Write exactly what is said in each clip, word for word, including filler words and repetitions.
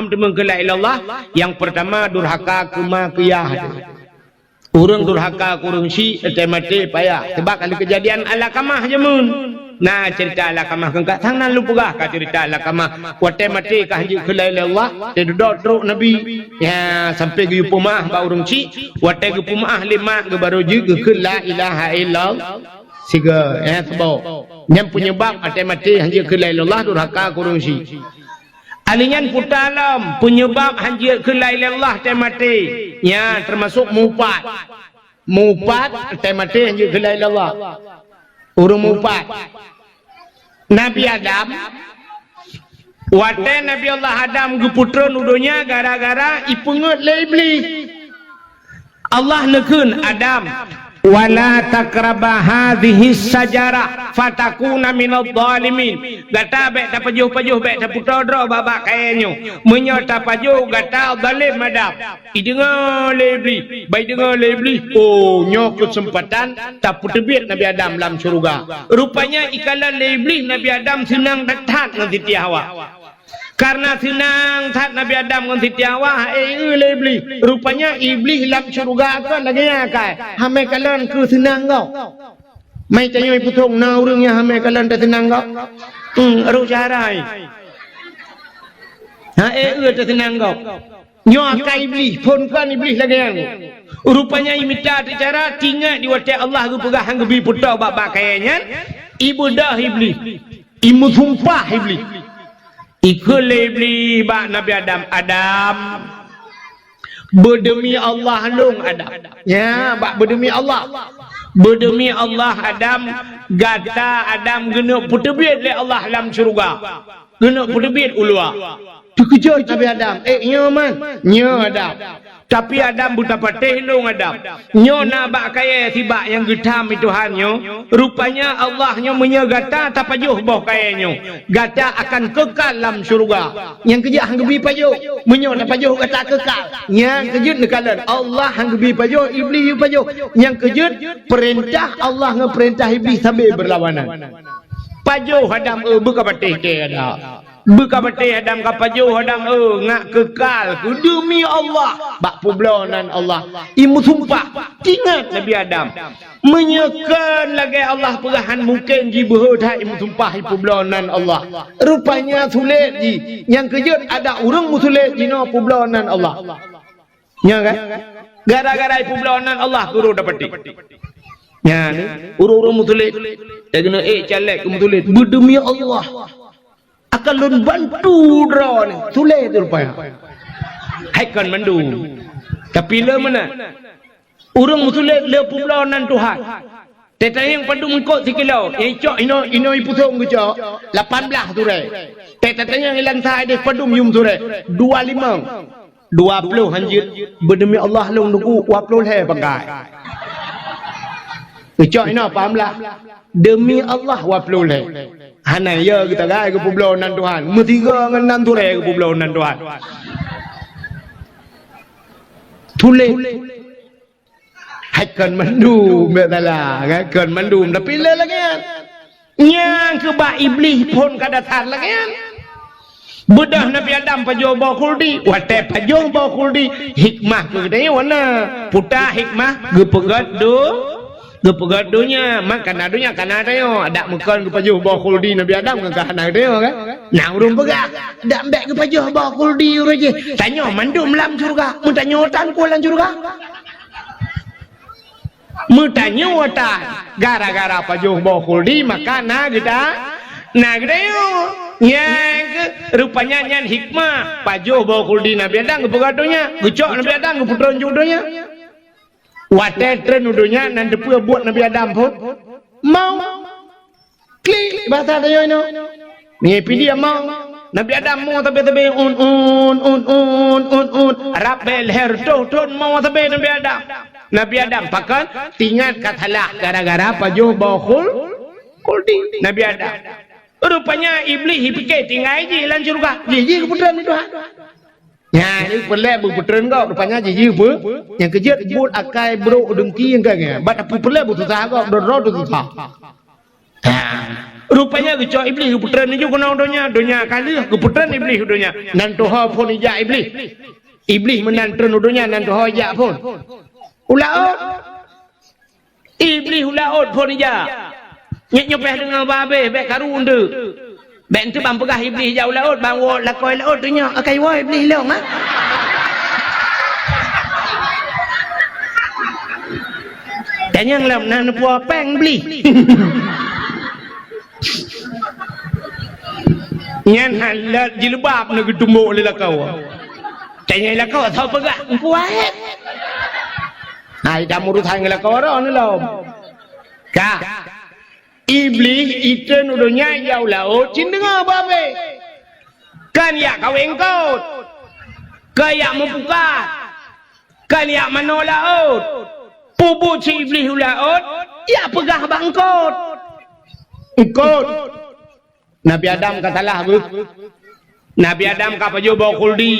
Teuma keu la ilaha illallah, nyang peurtama durhaka keu ma keu yah. Ureuëng durhaka keu ureuëng syik, watée maté payah. Sabab ka lheueh keujadian Alakamah jameun. Na ceurita Alakamah keu ka sang nan lôn peugah ka ceurita Alakamah. Watée maté ka hanjeuet keu la ilaha illallah, teududoe trok Nabi. Ya, sampai geuyue peumaáh bak ureuëng syik, watée geupeumaáh lé mak geuh barô jeuet geukheun la ilaha illallah. Sigoe, ya, seuboh. Nyan peunyebab watée maté hanjeuet keu la ilaha illallah durhaka keu ureuëng syik. Alheuh nyan puta lom, peunyebab hanjeuet keu la ilaha illallah watée maté. Nyan teumasok meuupat. Meuupat watée maté hanjeuet keu la ilaha illallah. Ureuëng meuupat. Nabi Adam, watée Nabi Allah Adam geupeutreun u donya gara-gara ipeungeuet lé Iblih. Allah neukheun Adam, "Wala taqraba hadhihi syajarah fatakuna minadh dhalimin." Gata bék tapajoh-pajoh, bék tapeutoe droe bak-bak kayée nyoe. Meunyoe tapajoh, gata zalem Adam. Ideungoe lé Iblih, bah ideungoe lé Iblih, "Oh, nyoe keuseumpatan tapeuteubiet Nabi Adam lam syeuruga." Rupanya ikalon lé Iblih Nabi Adam seunang that ngon Siti Hawa. Kareuna seunang that Nabi Adam ngon Siti Hawa, eh, lé Iblih. Rupanya Iblih lam syeuruga kon lagée nyan akai, hamé kalon keu seunang gob. Mai tanyoe ipeuthong na ureuëng nyang hamé kalon teuseunang gob. Hmm, roh syahrai. Ha, eh, teuseunang gob. Nyoe akai Iblih, phon kon Iblih lagée nyan. Rupanya imita teucara, tingat di watée Allah geupeugah han geubi peutoe bak-bak kayée nyan, ibeudôh Iblih, imeusumpah Iblih. Ikheun lé Iblih bak Nabi Adam, "Adam, beudeumi Allah lôn Adam." Ya, bak beudeumi Allah. "Beudeumi Allah Adam, gata Adam geuneuk peuteubiet lé Allah lam syeuruga. Geuneuk peuteubiet u luwa." Teukeujot Nabi Adam, "Eh, nyoe man, nyoe Adam." Tapi Adam beutapatéh lôn Adam. Nyoe na bak kayée sibak nyang geutham i Tuhan nyoe. Rupanya Allah nyoe meunyoe gata tapajoh boh kayée nyoe, gata akan keukal lam syeuruga. Nyang keujeuet han geubi pajoh. Meunyoe tapajoh gata keukal. Nyang keujeuet neukalon Allah han geubi pajoh, Iblih yue pajoh. Nyang keujeuet peurintah Allah ngon peurintah Iblih sabe beurlawanan. Pajoh Adam, eh, beuka patéh kée Adam. Beuka patéh Adam ka pajoh Adam, eh, ngat keukal keu deumi Allah bak peubloe nan Allah. Imeusumpah, tingat Nabi Adam. Meunyoe kon lagée Allah peugah han mungken jibeuhe that imeusumpah ipeubloe nan Allah. Rupanya sulet jih. Nyang keujeuet adak ureuëng meusulet jinoe peubloe nan Allah. Nyoe kan? Gara-gara ipeubloe nan Allah keu ureuëng dapatéh. Nyan, ureuëng-ureuëng meusulet. Eh, keuneuk, eh, caleg keu meusulet. Beudeumi Allah. Akan lôn bantu droeneuh. Tuléh tu rupanya. Hai kon mandum. Tapi le meunan. Ureuëng meusulet le peubloe nan Tuhan. Teuh tanyong padum eungkôt sikilo. Nyang icok inoe, inoe ipeusong geucok. Lapan blaih surée. Teuh tatanyong ilang sa ideh padum yum surée. Dua limong. Dua ploh hanjeuet. Beudeumi Allah lôn teungku, dua ploh lhée panggai. Geucok inoe paham lah. Deumi Allah dua ploh lhée. Hana ya geutagai geupeubloe nan Tuhan. Meusigoe ngon nan surée geupeubloe nan Tuhan. Tuléh. Hai kon mandum, bèk salah, kan? Kon mandum, tapi le lagèe nyan. Nyang keu bak Iblih phôn ka dasar lagèe nyan. Beudôh Nabi Adam pajoh boh khuldi, watèe pajoh boh khuldi, hikmah keu geutanyoe na. Peue hikmah? Geupeugöt do-, geupeugöt donya, mak kana donya kana tanyoe. Adak meukon geupajoh boh khuldi Nabi Adam ngon ka hana geutanyoe, kan? Na ureueng peugah, "Dak bèk geupajoh boh khuldi ureueng jih." Tanyoe mandum lam syeuruga, meutanyoe tan peue lam syeuruga. Meutanyoe tan, gara-gara pajoh boh khuldi, maka na geuta-, na geutanyoe. Nyang keu, rupanya nyan hikmah, pajoh boh khuldi Nabi Adam geupeugöt donya, geucok Nabi Adam geupeutreun ju donya. Watèe treun u donya, na teupeue buet Nabi Adam phôn? Maut. Klik, basa tanyoe inoe. Meunyoe pih dia maut. Nabi Adam mo sabe-sabe, un, un, un, un, un, un. Rab bèk lhèe reutôh thôn mo sabe Nabi Adam. Nabi Adam pakon? Teuingat ka salah gara-gara pajoh boh khul-, khuldi Nabi Adam. Rupanya Iblih jipike tinggai jih lam syeuruga. Jih, jih geupeutreun Tuhan. Nyan, peureulèe beupeutreun gob, rupanya jih, jih peue? Nyang keujeuet buet akai brôk deungki nyang ka nyan. Bak tapi peureulèe beususah gob, droe-droe teususah. Ha. Rupanya geucok Iblih, geupeutreun laju keunoe donya, donya ka lheueh, geupeutreun Iblih u donya. Nan tuho phon ijak Iblih. Iblih meunan treun u donya, nan tuho ijak phon. U laôt. Iblih u laôt phon ijak. Nyoe nyoe pih deungoe babeh, bèk karu eunteuk. Bèk eunteuk ban peugah Iblih jak u laôt, ban woe lakoe laôt teunyoe, akai woe Iblih lom, ha? Tanyong lom, na neupue péng Iblih. Nyan hana jilbab na geutumbok lé lakoe. Tanyong lakoe, soe peugah, Teungku Wahéb. Hai, dak meurusan ngon lakoe droeneuh lom. Ka. Iblih itreun u donya ijak u laôt cit deungoe babeh. Kan ijak kawé eungkôt. Kan ijak meupukat. Kan ijak manoe laôt. Peubuet si Iblih u laôt, ijak peugah bak eungkôt. Eungkôt. Nabi Adam ka salah beuh. Nabi Adam ka pajoh boh khuldi.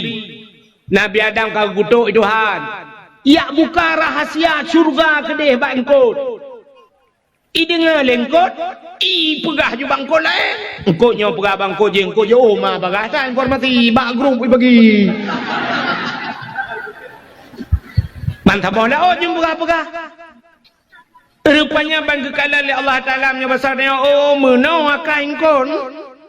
Nabi Adam ka geukutok Tuhan. Ijak buka rahasia syeuruga keudeh bak eungkôt. Ideungoe lé eungkôt, ipeugah ju bak eungkôt laén. Eungkôt nyoe peugah bak eungkôt jih, eungkôt jih, oh, ma bagah that informasi bak grup ibagi. Ban saboh laôt jeuet peugah-peugah. Rupanya ban geukalon lé Allah Taala meunyoe basa nyoe, oh, meunoe akai eungkôt.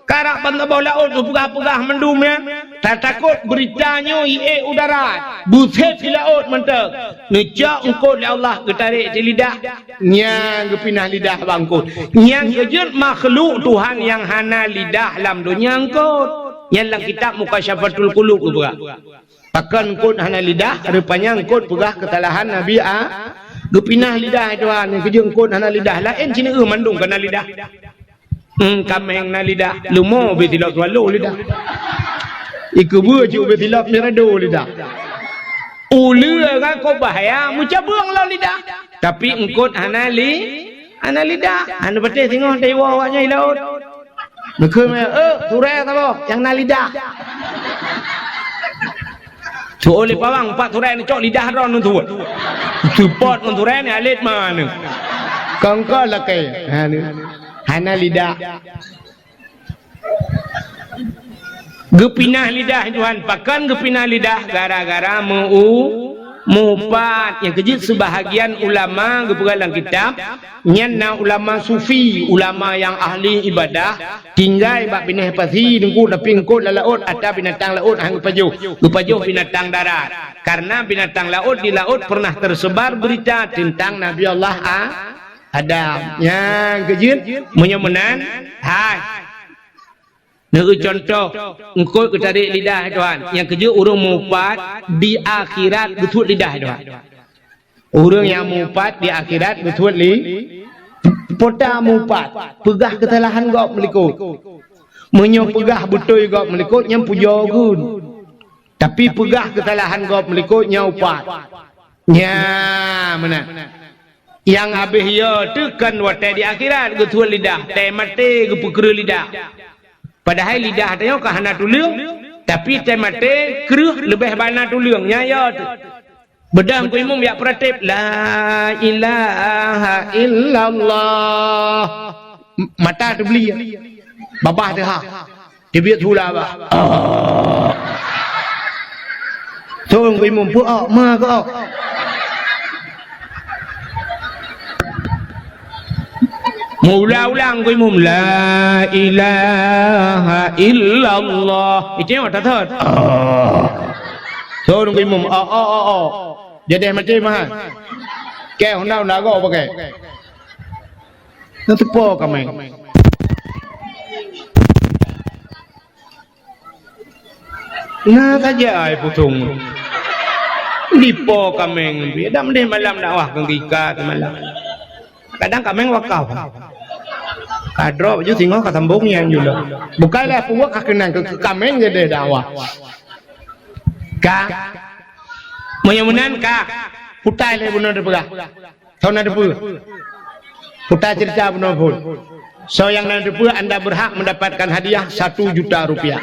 Karab ban saboh laôt geupeugah-peugah mandum nyan, tatakot beurita nyoe iék u darat, beusép di laôt mantong. Neucok eungkôt lé Allah, geutarek di lidah, nyan geupinah lidah bak eungkôt. Nyan keujeuet makhluk Tuhan nyang hana lidah lam donya eungkôt. Nyan lam kitab Mukasyafatul Qulub geupeugah. Pakon eungkôt hana lidah? Rupanya eungkôt peugah keusalahan Nabi A-, geupinah lidah Tuhan. Nyang keujeuet eungkôt hana lidah. Laén sineuk mandum ka na lidah. Hmm, kaméng na lidah. Leumo ubé silop swallow lidah. Ikeubeue cit ubé silop mirado lidah. Uleue kan kok bahaya meucabeueng lom lidah. Tapi eungkôt hana li-, hana lidah. Hana patéh singoh taiwoe awaknyan i laôt. Neukheun mé, "Eh, turée saboh nyang na lidah." Tu'oh lé pawang, pat turée neucok lidah droe neutuwot. Seupôt ngon turée ni alet ma neu. Kongko lakée. Ha, ni. Hana lidah. Geupinah lidah Tuhan. Pakon geupinah lidah? Gara-gara meu-, meuupat. Nyang keujeuet seubahagian ulama geupeugah lam kitab, nyan na ulama sufi, ulama nyang ahli ibadah, tinggai bak binéh pasi, Teungku, tapi eungkôt lam laôt, atra binatang laôt han geupajoh. Geupajoh binatang darat. Karena binatang laôt di laôt pernah tersebar berita tentang Nabi Allah A-, Adam. Nyang keujeuet, meunyoe meunan, hai. Neueu contoh, eungkôt geutarek lidah Tuhan. Nyang keujeuet ureuëng meuupat di akhirat geusuet lidah Tuhan. Ureuëng nyang meuupat di akhirat geusuet li-, peue ta meuupat, peugah keusalahan gob meulikot. Meunyoe peugah beutôi gob meulikot, nyan pujoe gun. Tapi peugah keusalahan gob meulikot, nyan upat. Nyan meunan. Nyang habéh yo teuh kon watée di akhirat geusuet lidah, tée maté geupeukreueh lidah. Padahai lidah tanyoe ka hana tuleueng, tapi tée maté kreueh leubeh bana tuleueng. Nyan yo teuh. Beudôh Teungku Imum jak peuratéb, "La ilaha illallah." M-, mata teubli. Babah teuhah. Teubiet hula bah. Oh. Teungku Imum, peu-ok, ma keu-ok. Meuulang-ulang Teungku Imum, "La ilaha illallah." Itu yang otot-otot. Oh. Teungku Imum, "Ok, ok, ok, ok." Jadeh maté meuhan. Keu honda-honda go pakai. Neuteupo kaméng. Na saja ai pusong. Dipo kaméng pih. Dak meudeh malam dakwah keu gika semalam. Kadang kaméng wakaf. Ka droe baju singoh ka sambong nyan jula. Bukai lah puwak ka keunan keu kaméng jadi dakwah. Ka. Meunyoe meunan ka. Putai lé bunoe dipeugah. Soe na teupeue? Puta cerita bunoe phon. Soe nyang na teupeue, anda berhak mendapatkan hadiah satu juta rupiah.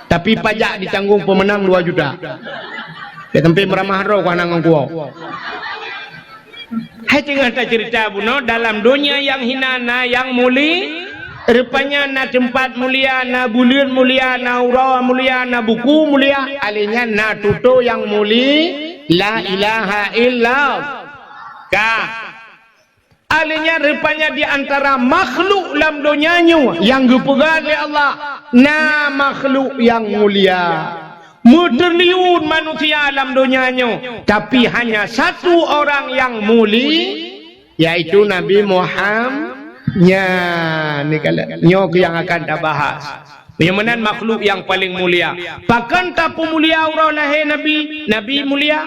Tapi pajak ditanggung pemenang dua juta. Ya, sampai meramah roh keuh nang kuwoe. Hai teungoh tacerita bunoe, dalam donya nyang hina na nyang muli-, Rupanya na teumpat mulia, na buleuen mulia, na uroe mulia, na buku mulia, alèh nyan na tutoe nyang muli, la ilaha illallah. Ka. Alèh nyan rupanya di antara makhluk lam donya nyoe nyang geupeugah lé Allah, na makhluk nyang mulia. Meutriliun manusia lam donya nyoe, tapi hanya satu orang nyang muli, yaitu Nabi Muham-, nyan, nyoe keuh nyang akan tabahas. Nyoe meunan makhluk nyang paleng mulia. Pakon tapeumulia uroe lahé Nabi? Nabi mulia.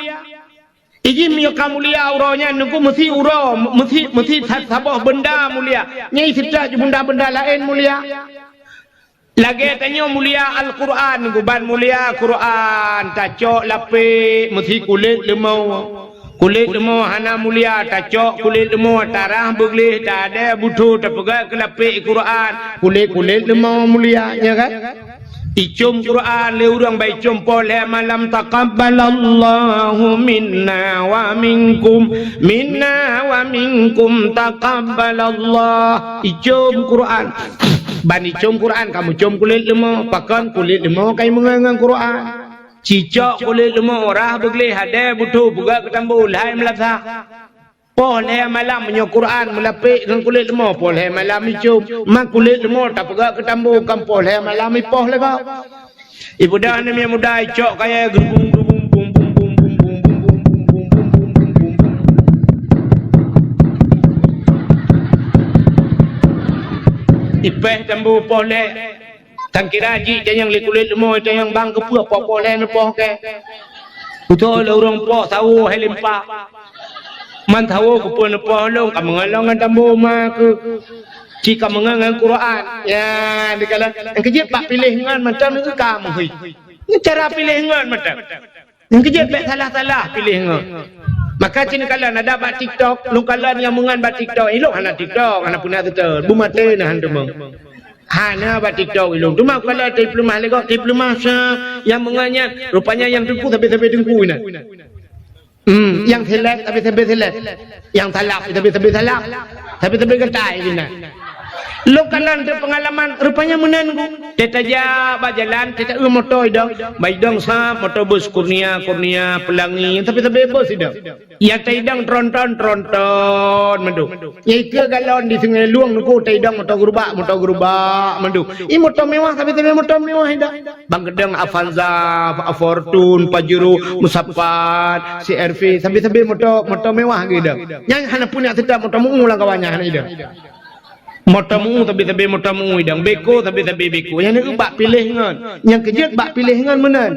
Iji meunyoe ka mulia uroe nyan, nunggu meusi uroe, meusi, meusi sa-, saboh beunda mulia. Nyang seutôt bunda-bunda laén mulia. Lagèe tanyoe mulia Al-Quran, nunggu ban mulia Quran, tacok lapék meusi kulét leumo. Kulét leumo hana mulia, tacok kulét leumo, tarah beugleh, tadè butho, tapeugah keu lapék Quran. Kulét-kulét leumo mulia, nya kan? Icôm Quran lé ureueng bak icôm poh lhèe malam, "Taqabbalallahu minna wa minkum, minna wa minkum taqabbalallah." Icôm Quran. Ban icôm Quran, kamoe côm kulét leumo. Pakon kulét leumo ka imeungon ngon Quran. Cicok kulét leumo, rah beugleh, hadè butho, peugah keu tambo, lhai meulasah. Poh lhèe malam meunyoe Quran meulapék ngon kulét leumo, poh lhèe malam icôm. Ma kulét leumo tapeugah keu tambo, kan poh lhèe malam ipoh lé gob. Ipeugah aneuk miet muda icok kayèe geubung, geubung, bung, bung, bung. Ipèh tambo poh lhèe. Tangkira jih tanyong lé kulét leumo, tanyong bang keupeue poh-poh lhèe neupoh kèe. Beutôi lé ureueng poh sawo hai limpa. Man sawo keupeue neupoh lôn, ka meungon lôn ngon tambo ma keuh. Ci ka meungon ngon Quran. Ya, dikalon nyang keujeuet bak piléh ngon mantong neu ka meuhôi. Ngon cara piléh ngon mantong. Nyang keujeuet bèk salah-salah piléh ngon. Maka cit neukalon na dak bak TikTok, lôn kalon nyang meungon bak TikTok, ilôn hana TikTok, hana peuna TikTok, beumaté na han teumong. Hana bak TikTok ilôn. Teuma kalon teupeuleumah lé gob, teupeuleumah sa nyang meungon nyan, rupanya nyang teungku sabe-sabe teungku inan. Hmm, nyang seleb sabe-sabe seleb. Nyang salab sabe-sabe salab. Sabe-sabe geutai inan. Lôn kalon teupeungalaman, rupanya meunan ku. Teutajak bak jalan, teuta-eu moto idong. Bak idong sab, moto bus Kurnia, Kurnia, Pelangi, sabe-sabe bus idong. Nyang taidong tronton, tronton mandum. Nyang ikeue galon di Sungai Lueng nungku taidong moto gerubak, moto gerubak mandum. I moto mewah, sabe-sabe moto mewah idong. Bang keudong Avanza, Fortuner, Pajero, Musapat, C R V, sabe-sabe moto, moto mewah geuidong. Nyan hana pun nyang seutôt moto meu lam kawan nyan hana idong. Moto meu, sabe-sabe moto meu idong, beko, sabe-sabe beko. Nyang neu bak piléh ngon. Nyang keujeuet bak piléh ngon meunan.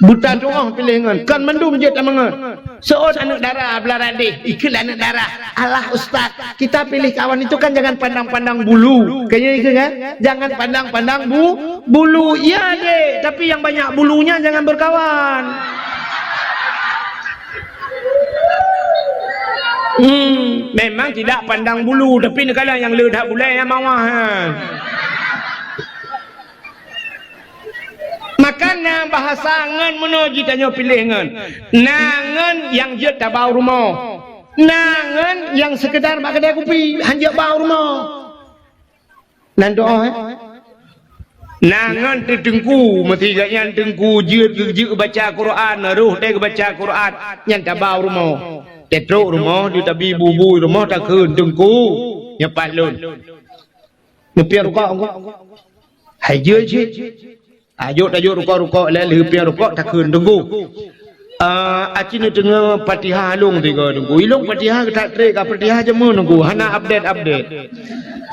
Buta tuoh piléh ngon. Kon mandum jeuet tameungon. Seuôt aneuk dara blah radeh, ikheun lé aneuk dara, "Alah Ustaz, kita pilih kawan itu kan jangan pandang-pandang bulu." Kayaknya itu kan? Jangan pandang-pandang bu-, bulu. Iya deh, tapi yang banyak bulunya jangan berkawan. Hmm, memang tidak pandang bulu, tapi neukala nyang le that bulèe nyang mawah, ha. Maka na bahasa ngon meunoe jitanyoe piléh ngon. Na ngon nyang jeuet tabau rumoh. Na ngon nyang seukeudar bak keudè kupi, han jeuet bau rumoh. Nan doa, eh? Na ngon teuteungku, meusigat nyan teungku jeuet geujeuet baca Quran, roh teuh geubaca Quran, nyan tabau rumoh. Teutrok rumoh, di tabi bubui rumoh takheun teungku, nyoe pat lôn. Neupiep rukok engko. Hai jeuet cit. Tajok, tajok rukok-rukok lé lheueh piep rukok takheun teungku. Ah, aci neudeungoe Fatihah lôn tiga teungku. Ilôn Fatihah geutak trek ka Fatihah jameun teungku. Hana update-update.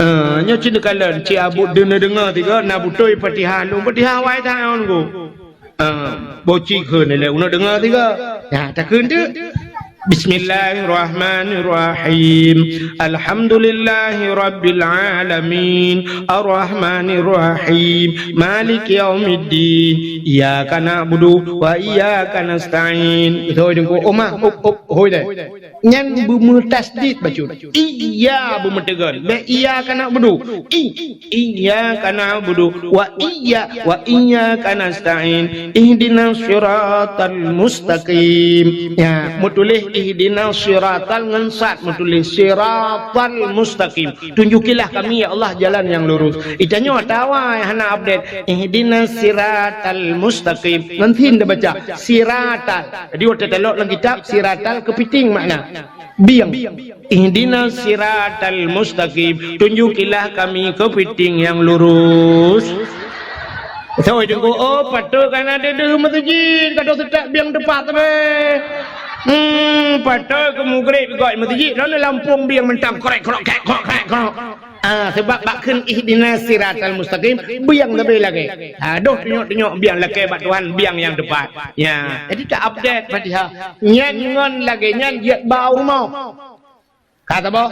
Ah, nyoe cit neukalon, ci abot deungoe-deungoe tiga na beutôi Fatihah lôn. Fatihah wai that teungku. Ah, boci kheun lé uneuk deungoe tiga. Ya, takheun teuk. Bismillahirrahmanirrahim. Alhamdulillahirabbil alamin. Arrahmanirrahim. Maliki yaumiddin. Iyyaka na'budu wa iyyaka nasta'in. Beutôi teungku. Omah, op, op, hôi deh. Nyan beumeutasydid bacut. Iya beumeuteugon. Bèk iyyaka na'budu. I, iyyaka na'budu wa iyya, wa iyyaka nasta'in. Ihdinas siratal mustaqim. Ya, meutuléh ihdinas siratal ngon sad meutuléh siratal mustaqim. Tunjukilah kami, ya Allah, jalan yang lurus. Itanyoe atawa hana update. Ihdinas siratal mustaqim. Ngon sin tabaca. Siratal. Jadi, watèe talok lam kitab, siratal keupiting makna. Bieng. Ihdinas siratal mustaqim. Tunjukilah kami keupiting yang lurus. Soe teungku, oh, patot ka na deuh-deuh meuseujid, ka deuh seutôt bieng teupat sabe. Hmm, patot keu mugreb gok meuseujid, lalu lampôh bieng mantong, krek, krok, krek, krok, krek, krok. Ah, sabab bak kheun ihdinas siratal mustaqim, bieng sabe lagèe. Ah, doh tunyok-tunyok bieng lakèe bak Tuhan, bieng nyang teupat. Ya, jadi ta-update Fatihah. Nyan ngon lagèe nyan jeuet ba u rumoh. Ka saboh.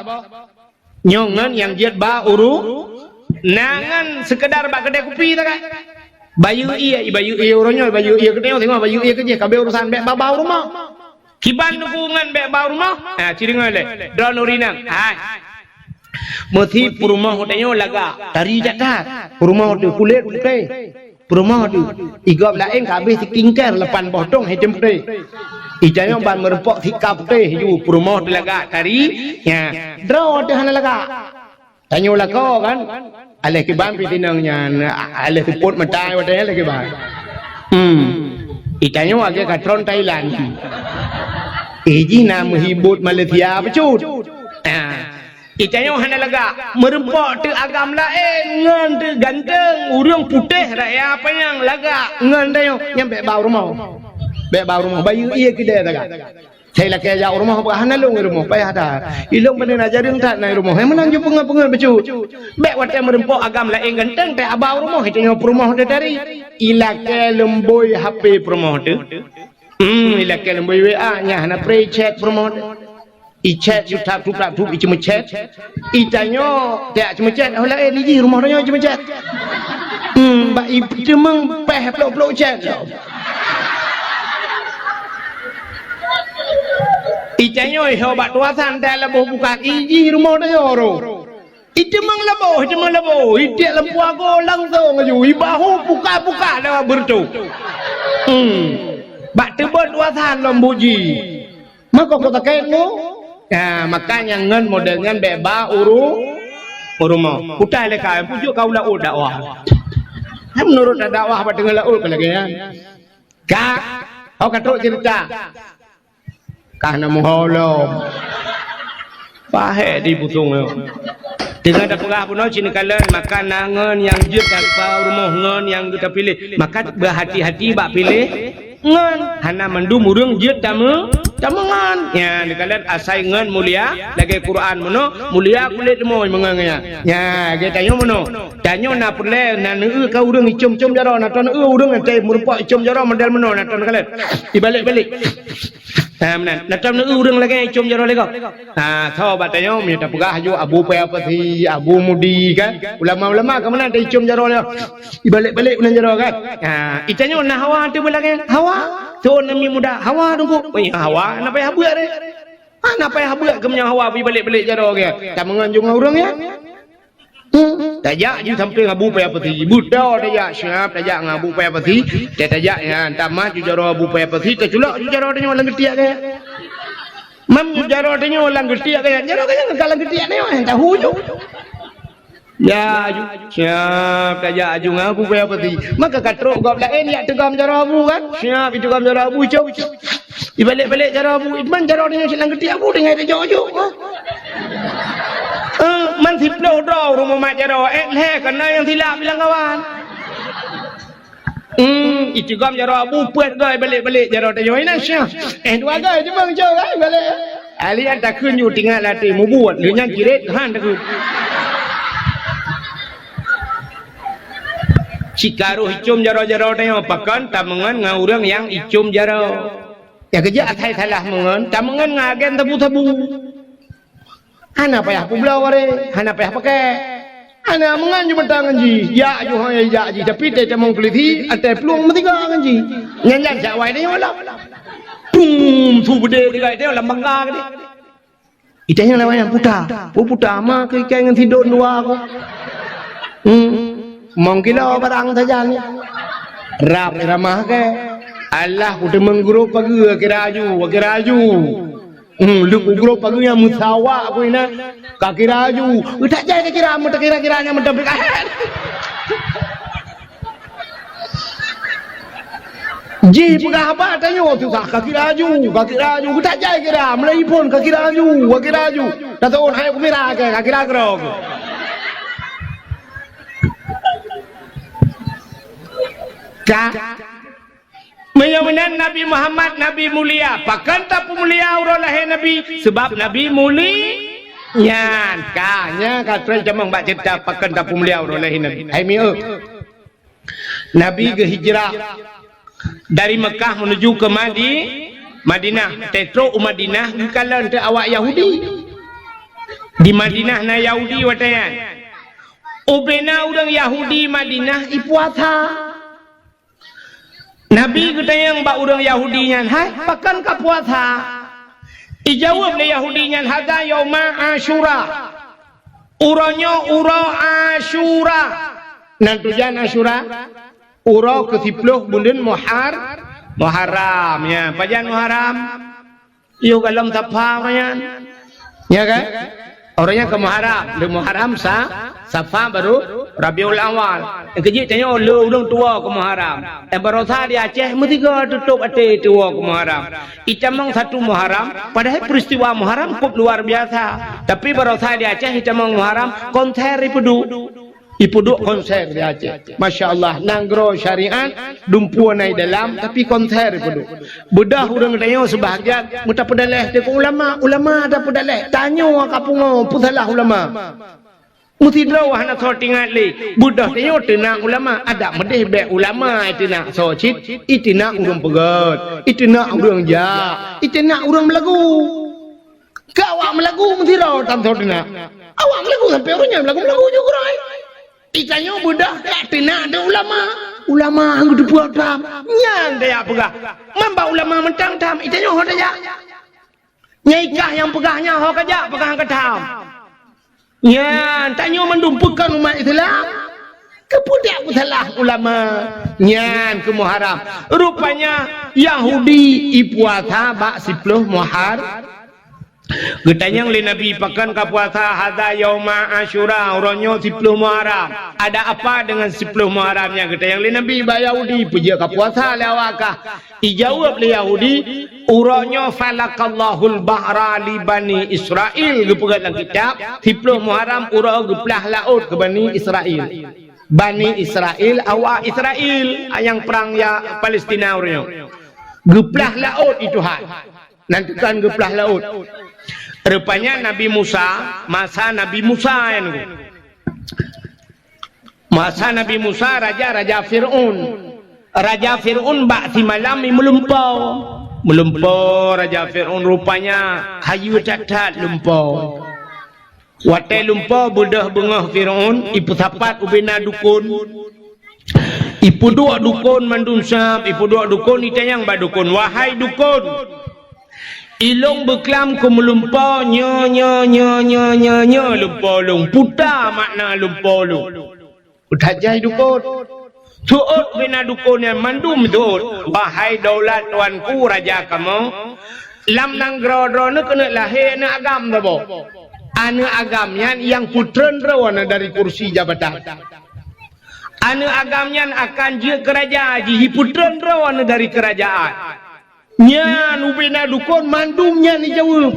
Nyoe ngon nyang jeuet ba uru, na ngon seukeudar bak keudè kupi sagai. Bayeue ie, bayeue ie uroe nyoe, bayeue ie keudè, singoh bayeue ie keujih, ka abéh urusan, bèk ba-ba u rumoh. Kiban teungku ngon bèk ba u rumoh? Ha, ci deungö lé. Droeneuh ureueng inong. Hai. Meusi peurumoh tanyoe lagak, tari that-that. Peurumoh teuh kulét putéh. Peurumoh teuh, i gob laén ka abéh skincare lapan boh tong, hai tem putéh. Itanyoe ban meureumpok sika putéh ju, peurumoh teuh lagak tari, nya, droe teuh hana lagak. Tanyoe lakoe kan, aléh kiban pih tinong nyan, aléh seupôt mata watèe nyan aléh kiban. Hmm. Itanyoe lagèe ka tron Thailand. Eh, jih na meuhibot Malaysia bacut. Ah. Itanyoe hana lagak, meureumpok teuh agam laén ngon teuh ganteng, ureueng putéh raya panyang lagak ngon tanyoe, nyan bèk ba u rumoh. Bèk ba u rumoh, bayeue ie keudè sagai. Hai lakèe jak u rumoh, bah hana lôn i rumoh, payah that. Ilôn pane na jareueng that na i rumoh. Hai meunan ju peungeut-peungeut bacut. Bèk watèe meureumpok agam laén ganteng teuh ba u rumoh, itanyoe peurumoh teuh tari. Ilakèe leumbôi H P peurumoh teuh. Hmm, ilakèe leumbôi W A, nyan hana pré chat peurumoh teuh. I chat, ju tap, tup, tap, tup, i ceumeuchat. Itanyoe, jak ceumeuchat, oh laén, i jih rumoh tanyoe ceumeuchat. Hmm, bak i teumeung péh plôk-plôk chat lom. Itanyoe, ho bak tuasan, tak leboh buka, i jih rumoh tanyoe ro. I teumeung leboh, i teumeung leboh, i tiek lam puago langsong aju, i bahu puka-puka lewat beureutoh. Hmm. Bak teubot tuasan lom buji. Mako kota kèe nyoe. Ya, makanya ngon model nyan bèk ba uru-, u rumoh. Utai lé ka, pujuk ka u laôt dakwah. Hai meunurot dakwah bak teungoh laôt ka lagèe nyan. Ka, oh ka trok cerita. Ka na meuho lom. Pahé di pusong nyoe. Teungoh tapeugah bunoe cit neukalon, maka na ngon nyang jeuet tapeugah u rumoh ngon nyang geuh tapiléh. Maka beuhati-hati bak piléh. Ngon, hana mandum ureueng jeuet tameu-, tameungon. Nya, neukalon asai ngon mulia, lagèe Quran meunoe, mulia kulét leumoi meungon nyan. Nya, lagèe tanyoe meunoe. Tanyoe na peureulèe, na neueu ka ureueng icom-com jaroe, na taneueu ureueng teuh meurumpok icom jaroe model meunoe, na taneukalon. Ibalek-balek. Ha, meunan. Na taneueu ureueng lagèe icom jaroe lé gob. Ha, soe bak tanyoe, meunyoe tapeugah aju Abu Paya Pasi, Abu Mudi kan. Ulama-ulama ka meunan taicom jaroe lé. Ibalek-balek unan jaroe kan. Ha, itanyoe na hawa teuh beulagèe. Hawa. Soe namiet muda? Hawa teungku. Wei, hawa, na payah beuet deh. Ha, na payah beuet keu meunyoe hawa ibalek-balek jaroe kan. Tameungon ju ngon ureueng nyan. Hmm. Tajak ju sampéng Abu Paya Pasi. Beutôi tajak siap, tajak ngon Abu Paya Pasi. Tajak nyan, tamat ju jaroe Abu Paya Pasi, taculok ju jaroe tanyoe lam geutiek kan. Mam ju jaroe tanyoe lam geutiek kan. Jaroe kan ka lam geutiek tanyoe, tahu ju. Ya, aju. Siap, tajak aju ngon Abu Paya Pasi. Maka ka trok gob laén jak teugom jaroe Abu kan? Siap, iteugom jaroe Abu, icom. Ibalek-balek jaroe Abu, man jaroe nyoe silang geutiek Abu tinggai tajok-jok. Eh, man siplôh droe ureueng mumat jaroe, eh, lhèe kana nyang silap bilang kawan. Hmm, iteugom jaroe Abu peuet goe balek-balek jaroe tanyoe inan syah. Eh, dua goe cuma ngejok kan balek. Ahli an takheun ju tingat latih mubuet, lheueh nyan jiret han takheun. Cit ka roh icom jaroe-jaroe tanyoe pakon tameungon ngon ureueng nyang icom jaroe. Nyang keujak asai salah meungon, tameungon ngon agen sabu-sabu. Hana payah peubloe barée, hana payah pakèk. Hana meungon ju mata ngon jih, jak ju hai jak jih, tapi teuh tamong peulisi, até plueng meusiga ngon jih. Nyan-nyan jak wai tanyoe lom. Pum, su beudé tiga tanyoe lam bangga keudéh. Itanyoe lawai nyang puta. Pu puta ma keu ikai ngon sidon dua ko. Hmm. Mong kilo barang sajan. Rab ramah ke. Allah ku teumeung guru pageue kira aju, kira aju. Hmm, leukugroe pagi nyan meusawa ku inan. Ka kira aju. Geutak jai ka kira, meutakira-kira nyan meutabrik. Ji peugah haba tanyoe susah, ka kira aju, ka kira aju. Geutak jai kira, meulai phon ka kira aju, ka kira aju. Dah tahun hai ku mira ke, ka kira keudroe. Ka Meunyoe meunan Nabi Muhammad Nabi mulia, pakon tapeumulia uroe lahé Nabi? Sabab Nabi muli-, nyan ka, nyan ka trok tamong bak ceurita pakon tapeumulia uroe lahé Nabi. Hai mieu. Nabi geuhijrah dari Mekah menuju ke Madi-, Madinah. Tetrok u Madinah geukalon teu awak Yahudi. Di Madinah na Yahudi watée nyan. Ubena ureuëng Yahudi Madinah ipuasa. Nabi geutanyong bak ureuëng Yahudi nyan, "Hai, pakon ka puasa?" Ijaweueb lé Yahudi nyan, "Hadza yauma Asyura." Uroe nyoe uroe Asyura. Nan tujan Asyura? Uroe keusiploh buleuen Muhar-, Muharram. Ya, pajan Muharram? Yoh golom Safa awaknyan. Ya kan? Awaknyan keu Muharram, di Muharram sa-, Safa baru Rabiul Awal. Nyang keujeuet tanyoe le ureuëng tuwoe keu Muharram. Dan barosa di Aceh meusigoe tutôp até tuwoe keu Muharram. Itamong satu Muharram, padahai peristiwa Muharram cukup luar biasa. Tapi barosa di Aceh itamong Muharram konser ipeuduek. Ipeuduek konser di Aceh. Masya Allah, nanggroe syariat, dumpeue na i dalam, tapi konser ipeuduek. Beudoh ureuëng tanyoe seubahagian meutapeudaleh teuk ulama, ulama tapeudaleh. Tanyoe ka pungo peusalah ulama. Meusidroe hana soe teuingat lé. Beudoh tanyoe teunak ulama, adak meudeh bék ulama iteunak soe cit, iteunak ureuëng peugét, iteunak ureuëng jak, iteunak ureuëng meulagu. Keu awak meulagu meusidroe tan soe teunak. Awak meulagu sampoe uroe nyan meulagu-meulagu ju keurôi. Itanyoe beudoh ka teunak di ulama. Ulama han geuteupeue tham. Nyan tajak peugah. Man bak ulama mantong tham, itanyoe ho tajak. Nyang ikah nyang peugah nyan ho kajak, peugah han ka tham. Nyan, tanyoe mandum peukon umat Islam. Keupeue dak peusalah ulama? Nyan keu Muharram. Rupanya Yahudi ipuasa bak siploh Muhar-, Geutanyong lé Nabi, "Pakon ka puasa?" "Hadza yauma Asyura, uroe nyoe siploh Muharram." "Ada apa dengan siploh Muharram nyan?" geutanyong lé Nabi bak Yahudi. "Peujeuet ka puasa lé awak kah?" Ijaweueb lé Yahudi, "Uroe nyoe falaqallahul bahra li Bani Israil." Geupeugah lam kitab, siploh Muharram uroe geuplah laôt keu Bani Israil. Bani Israil, awak Israil, nyang prang ya Palestina uroe nyoe. Geuplah laôt i Tuhan. Nan teukan geuplah laôt. Rupanya Nabi Musa, masa Nabi Musa nyan. Masa Nabi Musa, raja-raja Fir'aun. Raja Fir'aun bak simalam i meulumpoe. Meulumpoe raja Fir'aun rupanya hayeue that-that lumpoe. Watée lumpoe beudoh beungoh Fir'aun, ipeusapat ubena dukon. Ipeuduek dukon mandum sab, ipeuduek dukon, itanyong bak dukon, "Wahai dukon, ilong beuklam keu meulumpoe nyoe, nyoe, nyoe, lumpoe lôn. Peue makna lumpoe lôn?" Peuthat jai dukon. Seuôt ubena dukon nyan mandum seuôt, "Wahai daulat tuanku raja kamoe, lam nanggroe droeneuh keuneuk lahé aneuëk agam saboh. Aneuëk agam nyan nyang peutreun droe aneuëk dari kursi jabatan. Aneuëk agam nyan akan jeuet keu raja jih, jipeutreun droe aneuëk dari keurajaan." Nyan ubena dukon mandum nyan ijaweueb.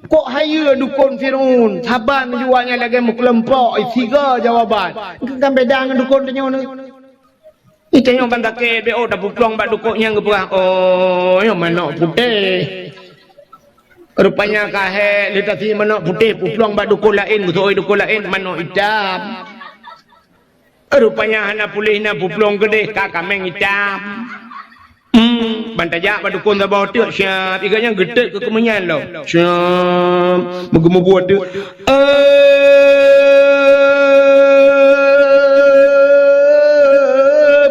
Kok hayeue dukon Fir'aun, saban jua nyan lagée meukeulumpok, siga jawaban. Kan beda ngon dukon tanyoe nyoe. Itanyoe ban takée bék oh tapeuplong bak dukon nyang geupeugah, "Oh, nyoe manok putéh." Rupanya ka hék lé tasi manok putéh peuplong bak dukon laén, geuseuôt dukon laén manok itam. Rupanya hana puléh na peuplong keudeh ka kaméng itam. Hmm, ban tajak bak dukon saboh teuk siab, iga nyang geutet keu keumeunyan lom. Siab, meugeumeubuet teuk. Eh,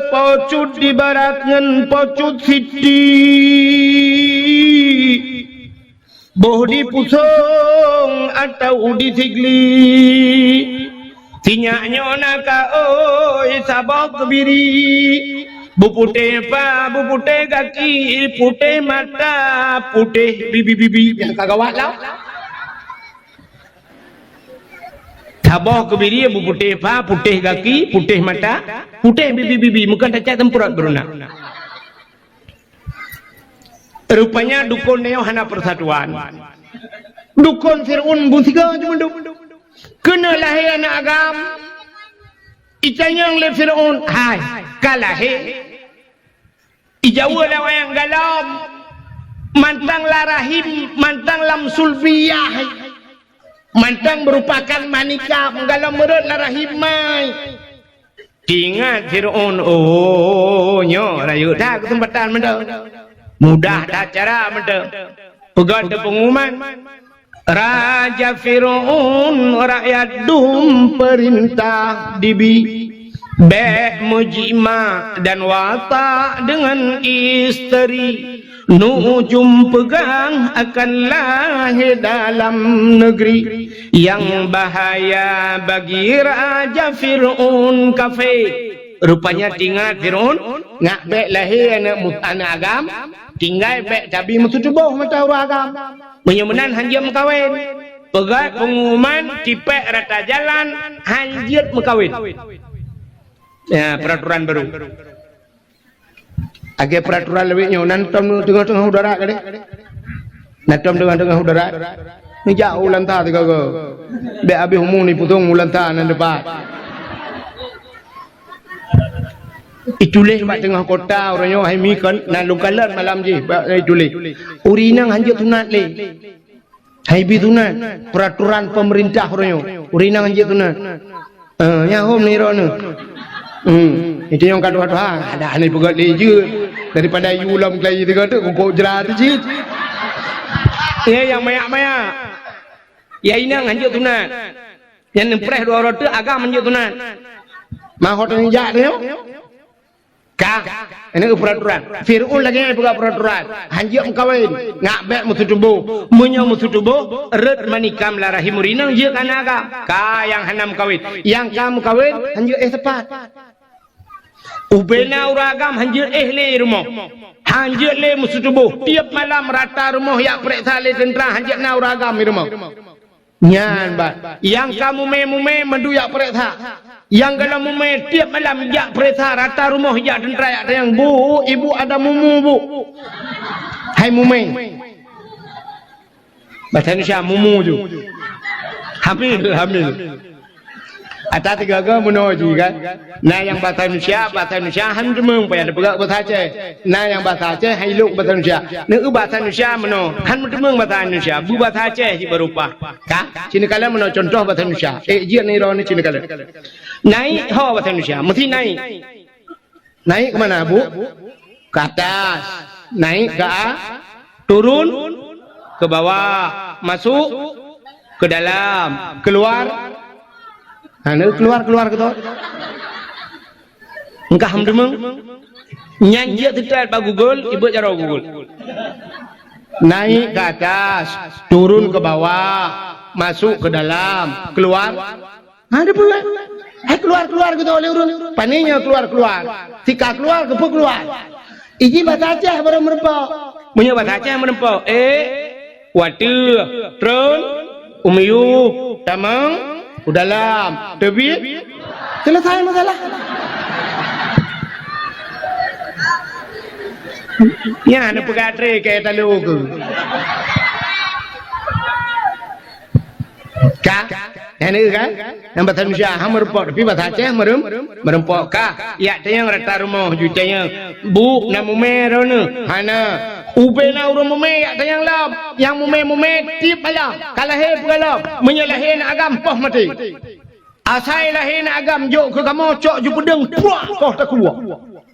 pocut di barat ngon pocut siti. Boh di pusong atau di sigli, sinyak nyoe na ka oi saboh keubiri. Beuputéh pa, beuputéh gaki, putéh mata, putéh bibi-bibi. Nyang ka gawat lah. Saboh keubirie beuputéh pa, putéh gaki, putéh mata, putéh bibi-bibi. Meukan tacak teumpeurot beuruna. Rupanya dukon nyoe hana persatuan. Dukon Fir'aun beusigoe cuma dum. Keuneuk lahé aneuk agam. Itanyong lé Fir'aun, "Hai, ka lahé?" Ijaweub lé awaknyan, "Galom, mantong lam rahim, mantong lam sulbiyah, mantong meurupakan manikam, galom meurot lam rahim mai." Teuingat Fir'aun, "Oh, nyoe rayeuk that keuseumpatan mantong. Mudah that cara mantong." Peugah teupeungumuman, Raja Fir'aun rakyat dum peurintah dibi, bék meujimak dan watak deungon isteri. Nujum peugah akan lahé dalam neugri. Nyang bahaya bagi Raja Fir'aun kafé. Rupanya teuingat Fir'aun, ngak bék lahé aneuk mu-, aneuk agam, tinggai bék tabi meututoboh mata ureueng agam. Meunyoe meunan hanjeuet meukawen. Peugah peungumuman tipék rata jalan hanjeuet meukawen. Ya, peraturan baru. Lagèe peraturan lawét nyoe, nan tom teungoh-teungoh udara kadeh. Nan tom teungoh-teungoh udara. Neujak u Lanta tiga go. Bék habéh umu ni pusong u Lanta nan depan. Ituléh bak teungoh kota uroe nyoe hai mi kon nan lôn kalon malam jih bak ituléh. Ureueng inong hanjeuet sunat lé. Hai bi sunat, peraturan pemerintah uroe nyoe. Ureueng inong hanjeuet sunat. Eh, nyan hom ni droeneuh. Hmm, itu nyang ka tuha-tuha, ada ni peugah lé jeuet. Daripada yu lom kelai tiga tu, kukok jerat tu cit. Ya, yang mayak-mayak. Ya, inong hanjeuet sunat. Nyang neupreh dua uroe teuk agam hanjeuet sunat. Mahot nyang jak tu. Ka, ini peraturan. Fir'aun lagèe nyan peugah peraturan. Hanjeuet meukawen, ngak bék meututoboh. Meunyoe meututoboh, rot manikam lam rahim ureueng inong jeuet keu aneuk agam. Ka nyang hana meukawen. Nyang ka meukawen, hanjeuet éh teupat. Ubena ureueng agam hanjeuet éh lé rumoh. Hanjeuet lé meututoboh. Tiep malam rata rumoh jak peuriksa lé teuntra hanjeuet na ureueng agam di rumoh. Nyan bah, nyang ka mumè-mumè mandum jak peuriksa. Nyang galom mumè tiep malam jak peuriksa rata rumoh jak teuntra jak tanyong, "Bu, ibu ada mumu, Bu?" Hai mumè. Bahasa Indonesia mumu ju. Hamil, hamil. Ata tiga-tiga meunoe jih kan. Na nyang bahasa Indonesia, bahasa Indonesia han meuteumèe payah teupeugah bahasa Aceh. Na nyang bahasa Aceh han ilok bahasa Indonesia. Neu bahasa Indonesia meunoe han meuteumèe bahasa Indonesia. Bu bahasa Aceh jih baru paih. Ka? Sinoe kalon meunoe contoh bahasa Indonesia. Eh, jeuet neu droeneuh sinoe kalon. Naik ho bahasa Indonesia, meusti naik. Naik ke mana, Bu? Ke atas. Naik ke a-, turun ke bawah. Masuk ke dalam. Keluar. Ha, neu keluar, keluar ke tu. Engkah meudeungoe. Nyan jeuet teutat bak Google, ibeuet jaroe Google. Naik ke atas, turun ke bawah, masuk ke dalam, keluar. Ha, dia pun. Hai keluar-keluar gitu oleh ureueng. Pane nyoe keluar-keluar. Sika keluar, keupeue keluar. Iji bahasa Aceh baru meureumpok. Meunyoe bahasa Aceh meureumpok, eh, wateueh, tron, u miyueb, tamong, u dalam, teubiet, selesai masalah. Nyan neupeugah tré keu talo keu. Ka? Nyan kan? Nyang bahasa Indonesia ha meureumpok, tapi bahasa Aceh meureuem-, meureumpok ka. Jak tanyong rata rumoh ju tanyong, "Bu, na mumè droeneuh?" Hana. Ubena ureueng mumè jak tanyong lom. Nyang mumè-mumè tiep malam. Ka lahé peue lom. Meunyoe lahé aneuk agam poh maté. Asai lahé aneuk agam jok keu kamoe cok ju peudeueng puak poh takue.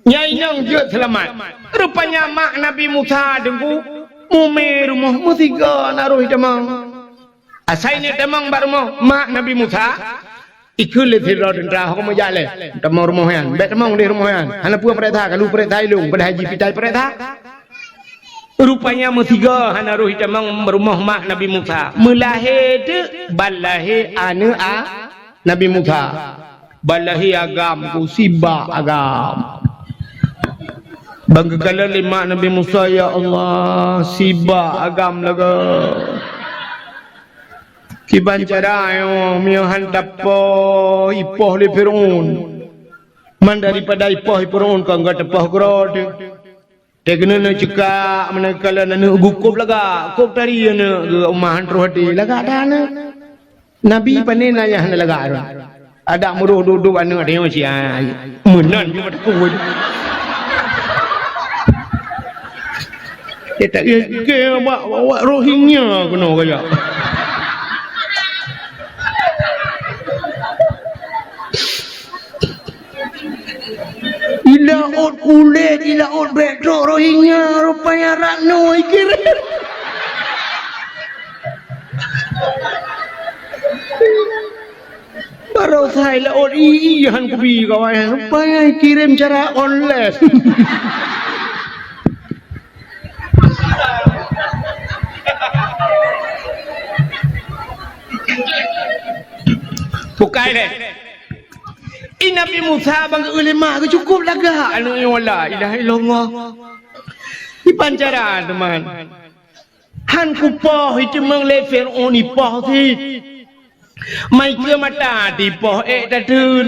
Nyan inong jeuet seulamat. Rupanya mak Nabi Musa deungoe mumè rumoh meusigoe na roh itamong. Asai neuk tamong bak rumoh mak Nabi Musa, ikheun lé sidroe teuntra, "Ho kamoe jak lé, tamong rumoh nyan. Bèk tamong di rumoh nyan. Hana peue peuriksa, ka lheueh peuriksa ilong, padahai jih pitai peuriksa." Rupanya meusigoe hana roh itamong rumoh mak Nabi Musa. Meulahé teuk ban lahé aneuk a Nabi Musa. Ban lahé agam ku sibak agam. Ban geukalon lé mak Nabi Musa, "Ya Allah, sibak agam lagée. Kiban cara nyoe, meunyoe han tapoh, ipoh lé Fir'aun. Man daripada ipoh lé Fir'aun, kon gata poh keudroe teuh." Teuk keuneuk neucukak, meunan kalon aneuk geuh kôb lagak, kôb tari aneuk geuh, uma han troh até, lagak that aneuk. Nabi pané na nyang hana lagak droe. Adak meuroh dudob aneuk tanyoe siat. Meunan ju meuteupue. Eh, tak, eh, ke bak, bak Rohingya keunoe kajak. Ilaôt kulét, ilaôt bèk trok Rohingya, rupanya rat nyoe ikirém. Baroesa ilaôt i, i han kubi kawan, rupanya ikirém cara online. Bukai lé. I Nabi Musa ban geuh lé mak geuh cukôp lagak aneuk nyoe, la ilaha illallah. Kiban cara, teuma. Han kupoh, iteumeung lé Fir'aun ipoh cit. Mai keue mata tipoh ék tateun.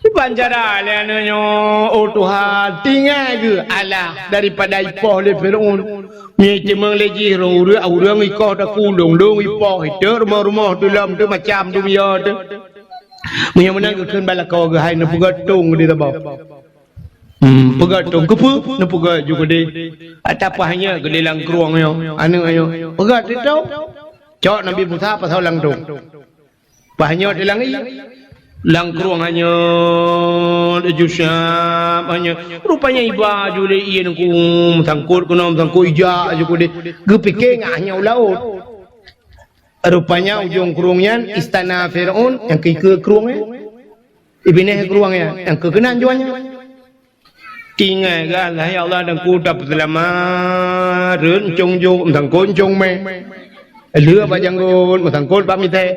Kiban cara lé aneuk nyoe, oh Tuhan, tinggai geuh alah daripada ipoh lé Fir'aun. Nyoe iteumeung lé jih ureuëng, ureuëng ikoh takulong, lôn ipoh, iteuk rumoh-rumoh teulom teuh macam dunia teuh. Meunyoe meunan geukheun bak lakoe geuh hai neupeugöt tông di saboh. Hmm, peugöt tông keupeue? Neupeugöt ju keudeh. Ata paih nyoe keudeh lam krueng nyoe. Aneuk nyoe. Peugöt teuh tông. Cok Nabi Musa pasoe lam tông. Paih nyoe di langét. Lam krueng hanyeut, ju siab hanyeut. Rupanya iba ju lé ie nangku meusangkot keunoe meusangkot ijak ju keudeh. Geupike ngat hanyeut u laôt. Rupanya ujong krueng nyan istana Fir'aun nyang keue krueng nyan. Ibineh krueng nyan nyang keue keunan juan nyan. Tinggai gah, ya Allah, dan ku dap seulamat, rhot encong jok, meusangkot encong mé. Lheueh bak janggot, meusangkot bak miseue.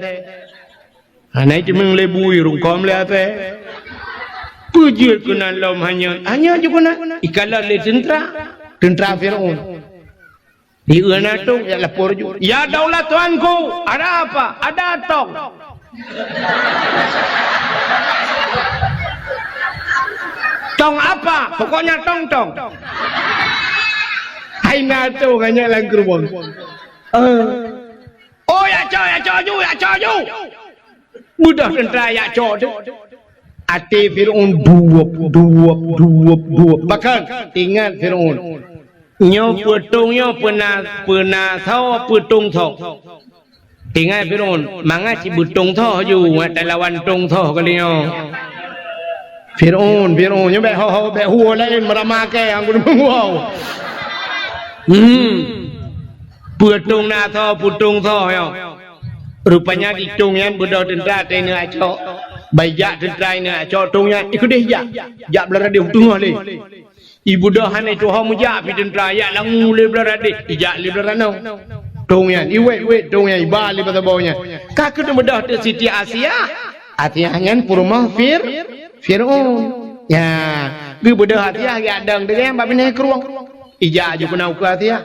Hana iteumeung lé bui, rungkôm lé asèe. Peue jeuet keunan lom hanyeut, hanyeut ju keunan. Ikalon lé teuntra, teuntra Fir'aun. Di uena tông, jak lapor ju. "Ya daulat tuanku, ada apa?" "Ada tong." "Tong apa?" "Pokoknya tong-tong." Hai na tông hanyeut lam krueng. Eh. "Oh, jak cok, jak cok ju, jak cok ju." Beudôh teuntra jak cok teuh. Até Fir'aun duwop, duwop, duwop, duwop. Bahkan, ingat Fir'aun. Nyoe peutông nyoe peuna, peuna soe peutông soe. Ingat Fir'aun, mangat cit beutông soe ju, ngat talawan tông soe kali nyoe. Fir'aun, Fir'aun, nyoe bèk ho-ho, bèk huwa laén meurama kèe, anggun meuwoe. Hmm. Peutông na soe, peutông soe nyoe. Rupanya di tông nyan beudôh teuntra teuh ineuk jak cok. Ban jak teuntra ineuk jak cok tông nyan, ikeudeh jak. Jak blah radeh u teungoh lé. Ibeudôh hana ituho meujak pih teuntra, jak langue lé blah radeh, ijak lé blah ranoe. Tông nyan, iwet-wet tông nyan, iba lé bak saboh nyan. Ka keuneuk beudôh teuh Siti Asiah. Asiah nyan peurumoh Fir-, Fir'aun. Nya, geubeudôh Asiah jak dong deungon bak binéh krueng. Ijak ju keunoe ukeue Asiah.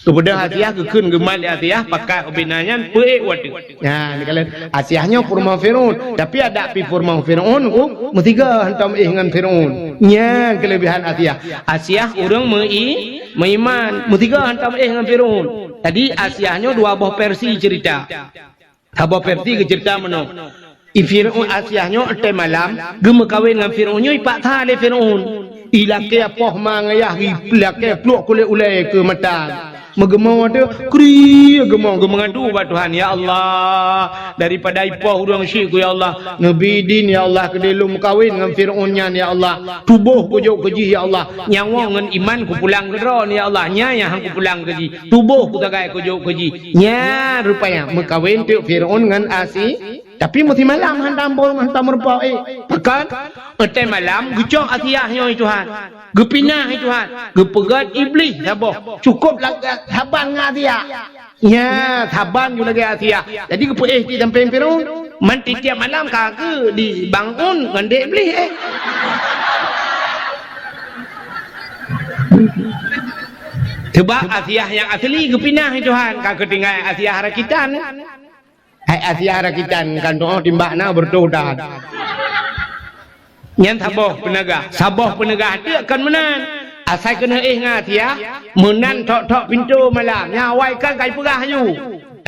Geubeudôh Asiah, geukheun geumat lé Asiah, pakat ubena nyan peuék watèe. Nyan, dikalon Asiah nyoe peurumoh Fir'aun, tapi adak pih peurumoh Fir'aun, uh, meusigoe hantom éh ngon Fir'aun. Nyan keuleubehan Asiah. Asiah ureuëng meu-i-, meuiman, meusigoe hantom éh ngon Fir'aun. Jadi, Asiah nyoe dua boh versi ceurita. Saboh versi geuceurita meunoe, i Fir'aun Asiah nyoe watèe malam geumeukawen ngon Fir'aun nyoe ipaksa lé Fir'aun. Ilakèe poh ma ngon yah, ilakèe pluek kulét ulèe keu mata. Meugeumoe teuh, kri geumoe, geumeungadu bak Tuhan, "Ya Allah, daripada ipoh ureuëng syik ku, ya Allah, neubi idin, ya Allah, keudéh lôn meukawen ngon Fir'aun nyan, ya Allah. Tuboh kujok keu jih, ya Allah. Nyang woe ngon iman kupulang keu droe, ya Allah. Nyan nyang han kupulang keu jih. Tuboh kusagai kujok keu jih." Nyan rupanya meukawen teuk Fir'aun ngon Asi-, tapi meusimalam hantom, hantom meurumpok, eh. Pakon? Watèe malam geucok Asiah nyoe, Tuhan. Geupinah, Tuhan. Geupeugöt Iblih saboh. Cukôp lagak saban ngon Asiah. Nya, saban ju lagèe Asiah. Jadi geupeuéh cit sampéng Fir'aun. Man tiep-tiep malam ka geu dibangun ngon dèk Iblih, eh. Sebab Asiah nyang asli geupinah, Tuhan, ka keutinggai Asiah rakitan. Hai Asiah rakitan, kan tu'oh timbak na beureutoh that. Nyan saboh peuneugah, saboh peuneugah teuk kon meunan. Asai keuneuk éh ngon Asiah, meunan thok-thok pintoe malam. Nyan awai kan ka jipeugah aju.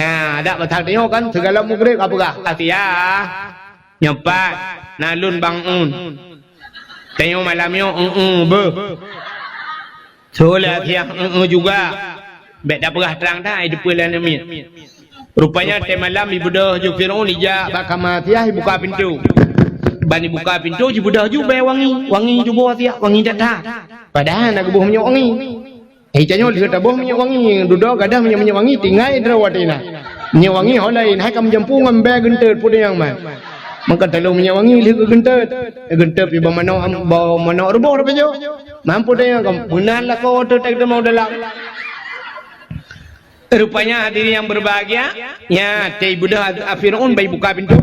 Ha, dak pasal tanyoe kan, sigohlom mugreb ka peugah, "Asiah, nyoe pat, na lôn bang un. Tanyoe malam nyoe, eu-eu, beuh." Soe lé Asiah, eu-eu juga. Bèk tapeugah trang that, ai teupeue lé aneuk miet. Rupanya watèe malam ibeudôh ju Fir'aun ijak bak kama Asiah ibuka pintoe. Ban ibuka pintoe jibeudôh ju bèe wangi, wangi tuboh Asiah, wangi that-that. Padahai na geuboh minyeuk wangi. Eh, tanyoe lheueh taboh minyeuk wangi, dudoe gadoh minyeuk-minyeuk wangi tinggai droe watèe na. Minyeuk wangi ho laén, hai ka meujampu ngon bèe geunteut peue nyang man. Maka talôn minyeuk wangi lheueh geugeunteut. Geunteut pih bak manok, bak manok ruboh tapajoh. Mampu tanyoe ka meunan lakoe teuh teuma u dalam. Rupanya hadirin yang berbahagia, nya, teuh ibeudôh a-, a Fir'aun bai buka pintoe.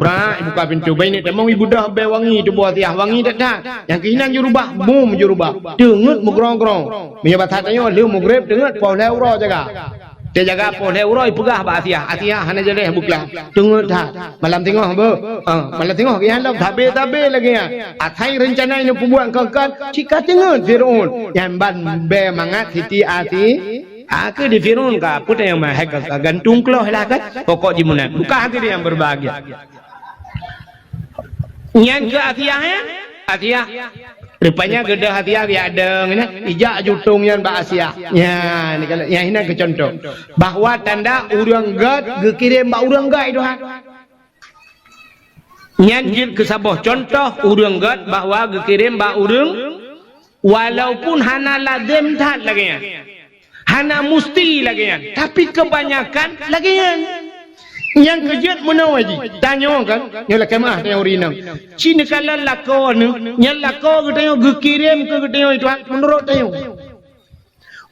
Brak, ibuka pintoe. Bai neuk tamong ibeudôh bèe wangi tuboh Asiah, wangi that-that. Nyang keuh inan jurubah, bum jurubah. Teungeut meugrong-grong. Meunyoe basa tanyoe lheueh mugreb teungeut poh lhèe uroe jaga. Teujaga poh lhèe uroe ipeugah bak Asiah, "Asiah hana jaleh beuklah. Teungeut that. Malam singoh beuh." Ah, malam singoh geuihan lom, sabe-sabe lagèe nyan. Asai reuncana ineuk peubuet kon-kon, cit ka teungeut Fir'aun. Nyan ban bèe mangat Siti Asi-, Ah, keu di Fir'aun ka, peue teuh nyang meuhai ka, ka gantung kloh lah kan. Pokok jih meunan. Bukan hadirin yang berbahagia. Nyan keu Asiah, ya? Asiah. Rupanya geudah Asiah geujak dong, ya. Ijak jutong nyan bak Asiah. Nyan, kalau, nyan inan keu contoh. Bahwa tanda ureueng gèt geukirém bak ureueng gèt, Tuhan. Nyan jeuet keu saboh contoh ureueng gèt bahwa geukirém bak ureueng, walaupun hana lazem that lagèe nyan. Hana musti lagèe nyan, tapi keubanyakan lagèe nyan. Nyang keu jeuet meunoe jih, tanyoe kan, nyoe lakèe meu'ah tanyoe ureueng inong. Ci neukalon lakoe neuh, nyan lakoe geutanyoe geukirém keu geutanyoe, Tuhan, meunurot tanyoe.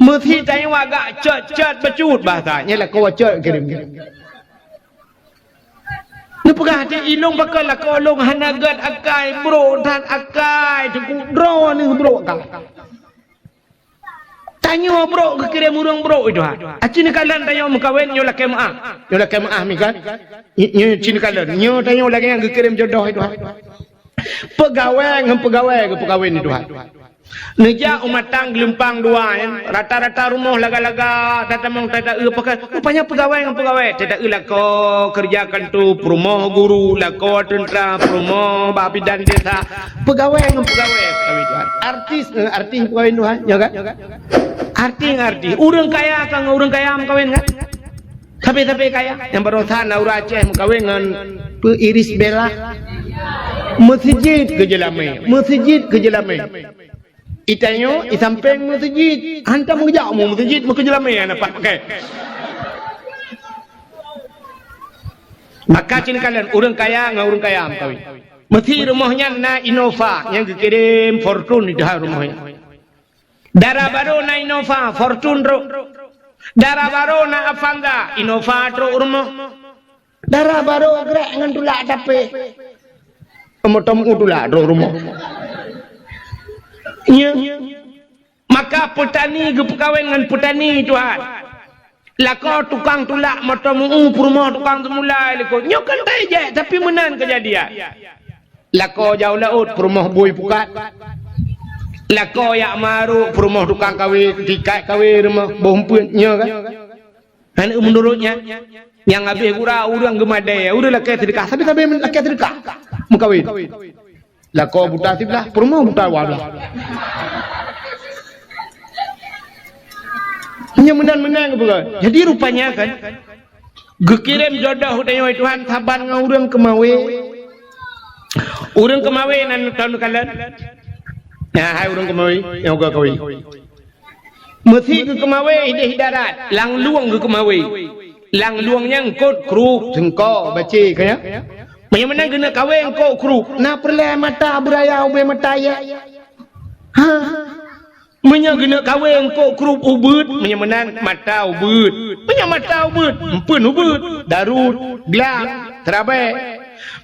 Meusi tanyoe agak cot-cot bacut bahasa, nyan lakoe cot kirém. Neupeugah di ilong pakon lakoe lôn hana gèt akai, brok that akai, teungku droeneuh brok ka. Tanyoe brok geukirém ureueng brok itu ha. Aci neukalon tanyoe meukawen nyoe lakèe meu'ah. Nyoe lakèe meu'ah mi kan. Nyoe ci neukalon. Nyoe tanyoe lagèe nyang geukirém jodoh itu ha. Peugawée ngon peugawée geupeukawen di Tuhan. Neujak u Matang Geulumpang dua nyan, rata-rata rumoh laga-laga, tatamong tata-eu pakai, rupanya peugawée ngon peugawée, tata-eu lakoe keureuja kantô, peurumoh guru, lakoe teuntra, peurumoh bak bidan desa, peugawée ngon peugawée, peugawée Tuhan. Artis, eh, artis peugawée Tuhan, ya kan? Artis ngon artis. Ureueng kaya ka ngon ureueng kaya meukawen kan? Sabe-sabe kaya. Nyang baroesa na ureueng Aceh meukawen ngon peu Iris Bella. Meuseujid keu jeulamé, meuseujid keu jeulamé. Itanyoe, isampéng meuseujid, hantom geujak mu meuseujid, meukeujeulamé hana pat pakai. Maka cit neukalon ureueng kaya ngon ureueng kaya meukawen. Meusi rumoh nyan na Innova, nyang geukirém Fortuner di dalam rumoh nyan. Dara barô na Innova, Fortuner trok. Dara barô na Avanza, Innova trok u rumoh. Dara barô grek ngon tulak tapé. Moto meu tulak trok u rumoh. Nya. Maka peutani geupeukawen ngon peutani Tuhan. Lakoe tukang tulak moto meu peurumoh tukang teumulai likot. Nyoe kan tajak, tapi meunan keujadian. Lakoe jak u laôt peurumoh bui pukat. Lakoe jak marok peurumoh tukang kawé, tikai kawé rumoh boh umpeuet nyoe kan. Aneuk meunurot nyan, nyang habéh gura ureueng geumadé, ureueng lakée seudeukah, sabe-sabe lakée seudeukah meukawen. Lakoe buta siblah, peurumoh buta dua blah. Nyan meunan-meunan geupeugah. Jadi rupanya kan, geukirém jodoh tanyoe Tuhan saban ngon ureueng keumawé. Ureueng keumawé nan taneuk kalon. Nah, hai ureueng keumawé, nyang ka kawé. Meusi geukeumawé idéh darat, lam lueng geukeumawé. Lam lueng nyan eungkôt krup, seungko, bacé, ka nyan. Meunyoe meunan geuneuk kawé eungkôt krup, na peureulée mata beuraya ubé mata ya. Ha. Meunyoe geuneuk kawé eungkôt krup ubeuet, meunyoe meunan mata ubeuet. Meunyoe mata ubeuet, eumpeuen ubeuet, darut, glang, teurabée.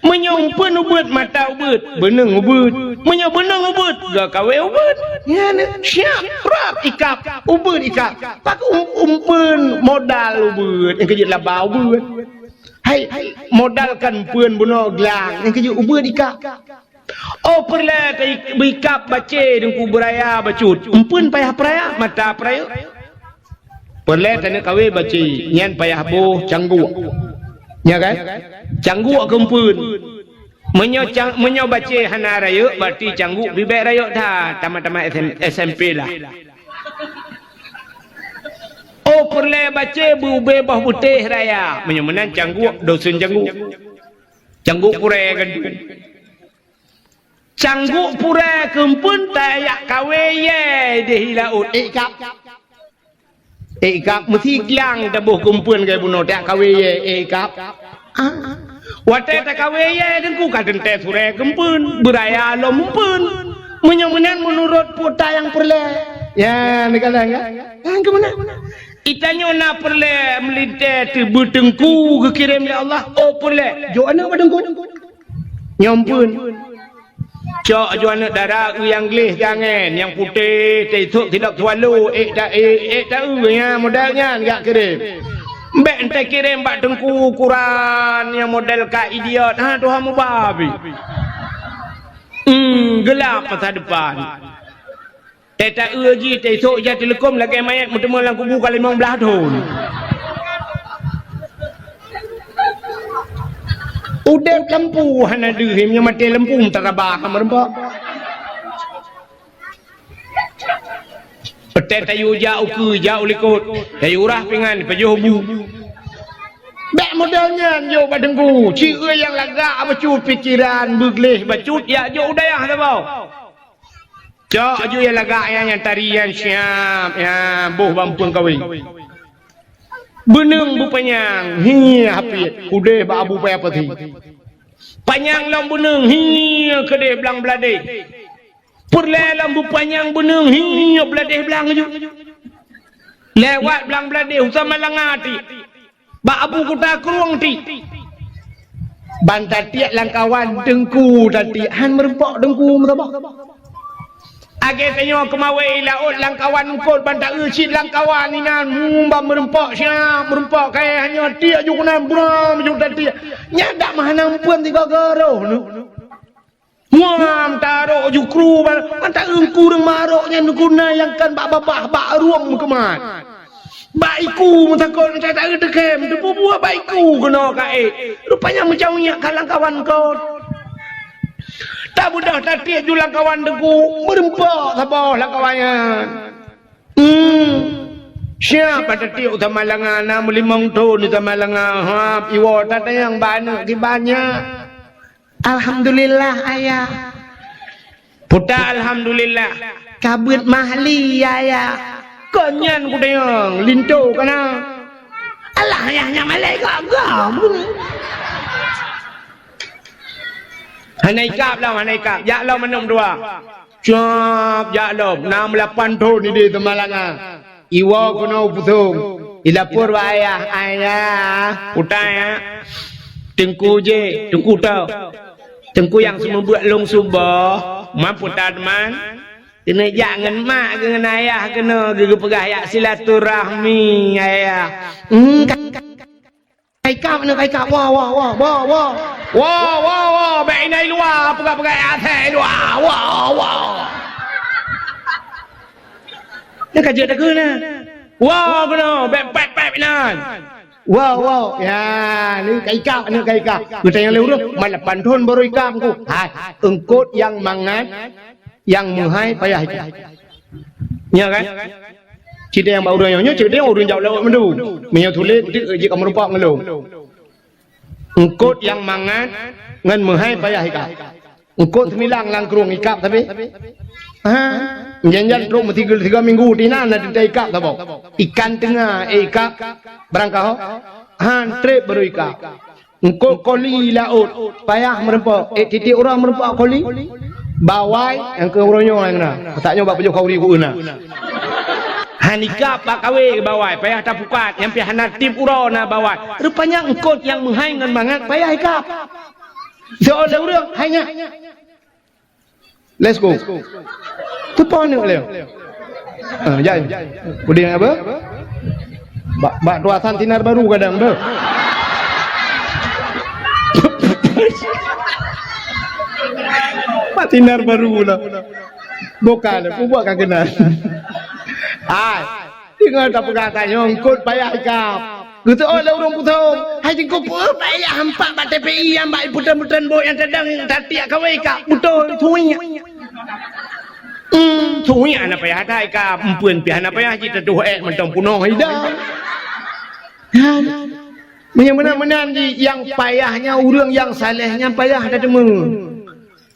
Meunyoe eumpeuen ubeuet, mata ubeuet, beuneueng ubeuet. Meunyoe beuneueng ubeuet, geukawe ubeuet. Nyan, siap, rab ikab, ubeuet ikab. Pakon um-, umpeuen modal ubeuet, nyang keu jeuet laba ubeuet. Hai, modal kan umpeuen bunoe glang, nyang keu jeuet ubeuet ikab. Oh, peureulée teu-, beuikab bacé Teungku beuraya bacut. Umpeuen payah peuraya, mata peurayeuk. Peureulée taneuk kawé bacé, nyan payah boh cangguek. Nya kan? Cangguek keu umpeuen. Meunyoe cang-, meunyoe bacé hana rayeuk, berarti cangguek pih bék rayeuk that, tamat-tamat S M, S M P lah. Oh, peureulée bacé beu-, ubé boh putéh raya. Meunyoe meunan cangguek, dosen cangguek. Cangguek purée kan. Cangguek purée keu umpeuen tajak kawé yé di laôt. Ikab. Ikab meusi glang taboh keu umpeuen keu bunoe tajak kawé yé. Ikab. Ah. Watée takawé yé Teungku ka teuntée surée keu umpeuen, beuraya lom umpeuen. Meunyoe meunan meunurot puta nyang peureulée. Ya, neukalon kan? Nyang keu meunan. Itanyoe na peureulée meulintée teubeu Teungku geukirém lé Allah. Oh peureulée, jok aneuk bak Teungku. Nyoe umpeuen. Cok aju aneuk dara, eu nyang gleh tangén, nyang putéh, teusok sidok swallow, ék ta-, ék, ék ta-, eu nyan model nyan jak kirém. Bék enté kirém bak Teungku ukuran nyang model ka idiot, ha, tuha mubabi. Hmm, gelap masa depan. Teuta-eu jih, teusok ija teuleukom lagée manyét meuteumé lam kubu ka limong blaih thon. Udeb lampu hana deuh, meunyoe maté lampu meutarabah meureumpok. Peutét tayue jak ukeue, jak u likot, tayue rah pingan, pajoh bu. Bék model nyan jok bak Teungku, ci-eu nyang lagak bacut pikeran, beugleh bacut, jak jok u dayah saboh. Cok aju nyang lagak nyan, nyang tari nyan siap, nyan boh bak umpeuen kawé. Beuneueng beupanyang, hi hapiet, udeh bak abu paya peuti. Panyang lom beuneueng, hi keudeh blang bladeh. Peureulée lom beupanyang beuneueng, hi bladeh blang aju. Lewat blang bladeh, usah malanga ti. Bak abu kuta krueng ti. Ban tatiek lam kawan Teungku tatiek, han meureumpok Teungku meusaboh. Agée tanyoe keumawé i laôt lam kawan eungkot ban ta-eu cit lam kawan inan, hmm, ban meureumpok siap, meureumpok kayée hanyoe tiek ju keunan buram ju tatiek. Nyan dak meuhana umpeuen sigoe-goe roh neuh. Muam tarok jukru ban, ban ta-eu ureuëng marok nyan guna nyang kan bak babah, bak rueng keumat. Bak iku meutakot, ta-, ta-eu teukem, teupeue buet bak iku keunoe ka ék. Rupanya meucaweueng nyak ka lam kawan kot. Tabeudôh tatiek ju lam kawan Teungku, meureumpok saboh lam kawan nyan. Hmm. Siapa tatiek u Samalanga, na meulimong thon di Samalanga, hab, iwoe tatanyong bak aneuk kiban nyan. Alhamdulillah, Ayah. Puta alhamdulillah. Ka beuet mahli, Ayah. Kon nyan kutanyong, linto kana. Alah, Ayah, nyan malaikat gam. Hana ikab lom, hana ikab. Jak lom aneuk dua. Cop, jak lom. Na meulapan thon idéh Samalanga. Iwoe keunoe u Pusong, ilapor bak ayah, "Ayah, puta ya, teungku jih, teungku toh. Teungku nyang seumeubeuet lôn suboh, man puta teuma. Keuneuk jak ngon mak keu ngon ayah keunoe, geu-, geupeugah jak silaturahmi, ayah." Hmm, ka-, ka-, Ka ikab, aneuk ka ikab. Woe, woe, woe, woe, woe. Woe, woe, woe. Bék inan i luwa, peugah-peugah asai i luwa. Woe, woe. Nyan ka jeuet takheun na. Woe, keunoe. Bék pép-pép inan. Woe, woe. Ya, ni ka ikab, aneuk ka ikab. Geutanyong lé ureueng, "Man lapan thon baru ikab, Teungku?" Hai, eungkot nyang mangat, nyang meuhai payah ikab. Nyo kan? Cideng bak ureueng nyoe, nyoe cideng ureueng jak lewat mandum. Meunyoe tuléh, jeuet ka meurumpok ngon lôn. Eungkot nyang mangat ngon meuhai payah ikab. Eungkot seumilang lam krueng ikab sabe. Ha, jan-jan trok meusigoe-sigoe minggu, tinan na teuntée ikab saboh. Ikan teunga, eh, ikab barangkaho. Han treb baru ikab. Eungkot koli laôt, payah meurumpok. Eh, tieb-tieb uroe meurumpok koli. Bawai, nyang keu uroe nyoe nyang na. Masa nyoe bak pajoh khauri ku na. Han ikab bak kawé bawai, payah tapukat, nyang pih hana tieb uroe na bawai. Rupanya eungkot nyang meuhai ngon mangat payah ikab. Soe lé ureueng, hai nyak. Let's go. Teupeue aneuk lé. Ah, jai. Udeh apa? Bak, bak tuasan sinar baru kadang tu. Bak sinar baru lah. Bukan, bubuet ka keunan. Hai. Deungoe tapeugah tanyoe eungkôt payah ikab. Geuseuôt lé ureuëng pusông, hai teungku peue payah hampak bak T P I nyang bak ipeutren-peutren bôk nyang tadong tatiak kawé ikab. Beutôi, suwiek. Hmm, suwiek hana payah that ikab, empeuen pih hana payah jiteutoh ék mantong punoh ida. Kan? Meunyoe meunan-meunan jih nyang payah nyan ureuëng nyang saleh nyan payah tateumé.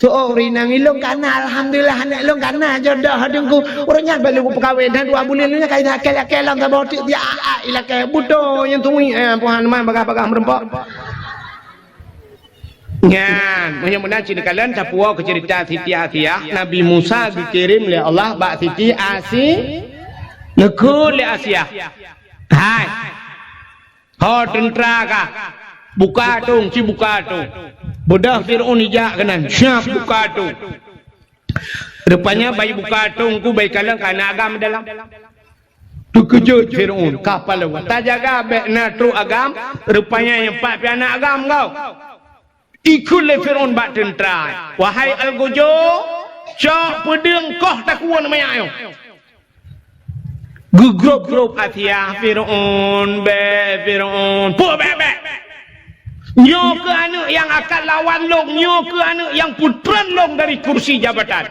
Soe ureuëng inong ilôn kana, alhamdulillah, aneuk lôn kana jodoh teungku. Ureuëng nyan baru peukawen dan dua buleuen nyan kai lakée-lakée lam saboh teuk dia a ilakée buto nyang tui eh puhan man bagah-bagah meureumpok. Nyan, meunyoe meunan cit neukalon tapuwoe keu ceurita Siti Asiah, Nabi Musa geukirém lé Allah bak Siti Asi, neukheun lé Asiah. Hai. Ho teuntra ka, buka atong, ci buka atong. Beudôh Fir'aun ijak keunan, siap buka atong. Rupanya bai buka atong ku bai kalon ka na agam dalam. Teukeujot Fir'aun, ka palau. Tajaga bék na trok agam, rupanya nyang pat pih na agam kau. Ikheun lé Fir'aun bak teuntra, "Wahai Algojo, cok peudeueng koh takue manyak nyoe." Geugrob-grob Asiah, "Fir'aun, bék, Fir'aun, peue bék-bék? Nyoe keuh aneuk nyang akan lawan lôn, nyoe keuh aneuk nyang peutreun lôn dari kursi jabatan."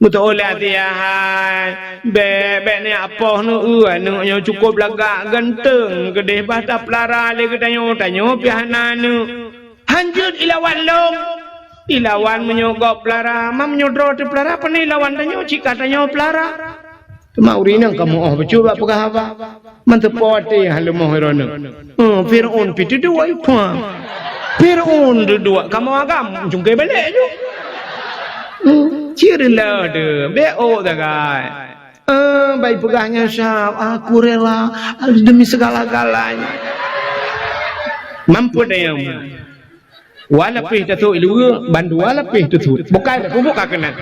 Meutu'oh lé Asiah, "Hai, bék, bék neuyak poh neueu, aneuk nyoe cukôp lagak ganteng, keudeh bah tapeulara lé geutanyoe, tanyoe pih hana aneuk. Han jeuet ilawan lôn. Ilawan meunyoe gob peulara, ma meunyoe droe teupeulara, pane ilawan tanyoe, cit ka tanyoe peulara." Teuma ureuëng inong ka meu'oh bacut bak peugah haba. Manteupo até han leumoh droeneuh. Eh, Fir'aun pih teuduek ipham. Fir'aun teuduek kamoe agam cungke balek ju. Hmm, cit reuleuh deuh, bék ôk sagai. Eh, bai peugah nyan sab, "Aku rela demi segala-galanya." Mampu dayang. Wa lapéh tasôk iluweue, bandua lapéh tasôk. Bukai dah pupuk ka keunan.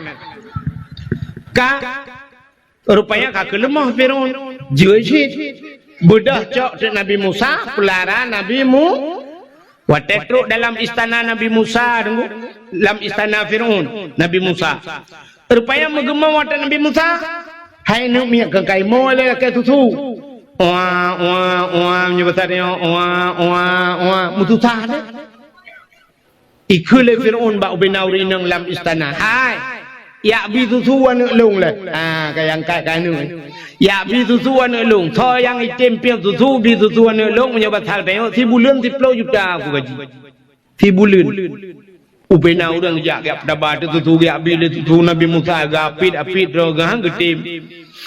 Ka Rupanya ka keuleumoh Fir'aun. Jeuet cit. Beudôh cok teuk Nabi Musa, peulara Nabi Mu-, watée trok dalam istana Nabi Musa, deungoe, lam istana Fir'aun, Nabi Musa. Rupanya meugeumong watée Nabi Musa, hai neuk miet keu kaimoe lé lakée susu. Oa, oa, oa, meunyoe basa tanyoe, oa, oa, oa, meususah deh. Ikheun lé Fir'aun bak ubena ureuëng inong lam istana, "Hai, yak bi susu aneuk lôn lé." Ha, ka nyang kat ka aneuk. "Yak bi susu aneuk lôn. Soe nyang item piep susu, bi susu aneuk lôn, meunyoe basa tanyoe, sibuleuen siploh juta aku gaji. Sibuleuen." Ubena ureuëng jak, jak peutaba teuh susu, jak bi lé susu Nabi Musa, geuapit-apit droe geuh han geutem.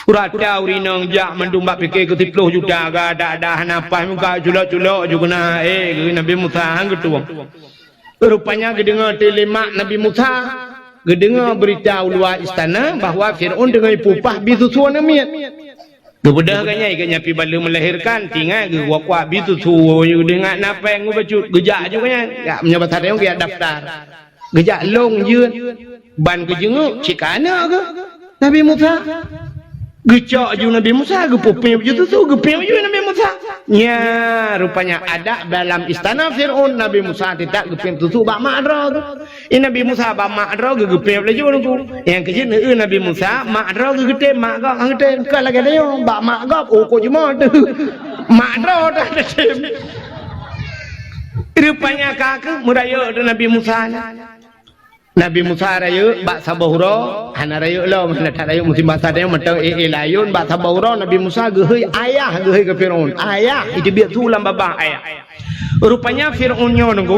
Rata ureuëng inong jak mandum bak pike keu siploh juta, geuadak-adak hana paih muka culok-culok ju keunan, eh, geuh Nabi Musa han geutueng. Rupanya geudeungoe teuh lé mak Nabi Musa, geudeungoe beurita u luwa istana bahwa Fir'aun teungoh ipeupah bi susu aneuk miet. Geubeudôh geuh nyan, geuh nyan pih baleue meulahirkan, tinggai geuh kuak-kuak bi susu, geudeungoe na péng geubacut, geujak ju geuh nyan. Ya, meunyoe basa tanyoe geujak daftar. Geujak lôn jeuet, ban geujeungeuk cit ka aneuk geuh. Nabi Musa. Geucok ju Nabi Musa, geupeupéng ju susu, geupeupéng ju Nabi Musa. Nya, rupanya adat dalam istana Fir'aun, Nabi Musa teutab geupeupéng susu bak mak droe geuh. I Nabi Musa bak mak droe geuh geupeupéng laju nunggu. Nyang keujeuet neueu Nabi Musa, mak droe geuh geutem, mak gob han geutem. Kon lagée tanyoe, bak mak gob, oh, kok jumoe teuh. Mak droe dah geutem. Rupanya ka keuh meurayeuk Nabi Musa nyan. Nabi Musa rayeuk bak saboh uroe, hana rayeuk lom, hana that rayeuk musim basa tanyoe mantong éh-éh layôn bak saboh uroe Nabi Musa geuhôi ayah, geuhôi keu Fir'aun. Ayah, iteubiet su lam babah ayah. Rupanya Fir'aun nyoe nunggu,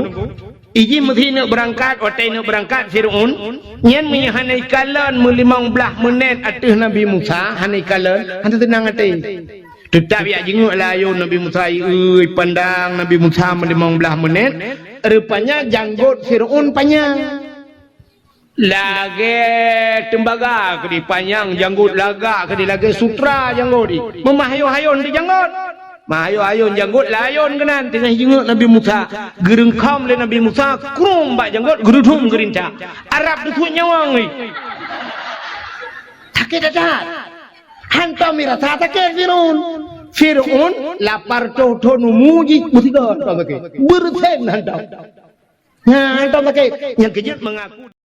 ijih meusi neuk beurangkat, watée neuk beurangkat Fir'aun, nyan meunyoe hana ikalon meulimong blaih meunét ateueh Nabi Musa, hana ikalon, hana teunang até. Teutab jak jingeuk layôn Nabi Musa, ieu pandang Nabi Musa meulimong blaih meunét, rupanya janggot Fir'aun panyang. Lagée teumbaga keudeh panyang janggot, lagak keudeh lagée sutra janggot jih. Meumahayôn-hayôn di janggot. Meuayôn-ayôn janggôt layon keunan teungoh jingieng Nabi Musa. Geureungkam lé Nabi Musa, krueng bak janggôt, geureudum geurinta. Arab deusuet nyawöng, ih. Sakét that-that. Hantom mirasa sakét Fir'aun. Fir'aun lapar thon-thon umu jih, beutiga hantom sakét. Beureusen hantom. Nah, hantom sakét. Nyang keujeuet meungaku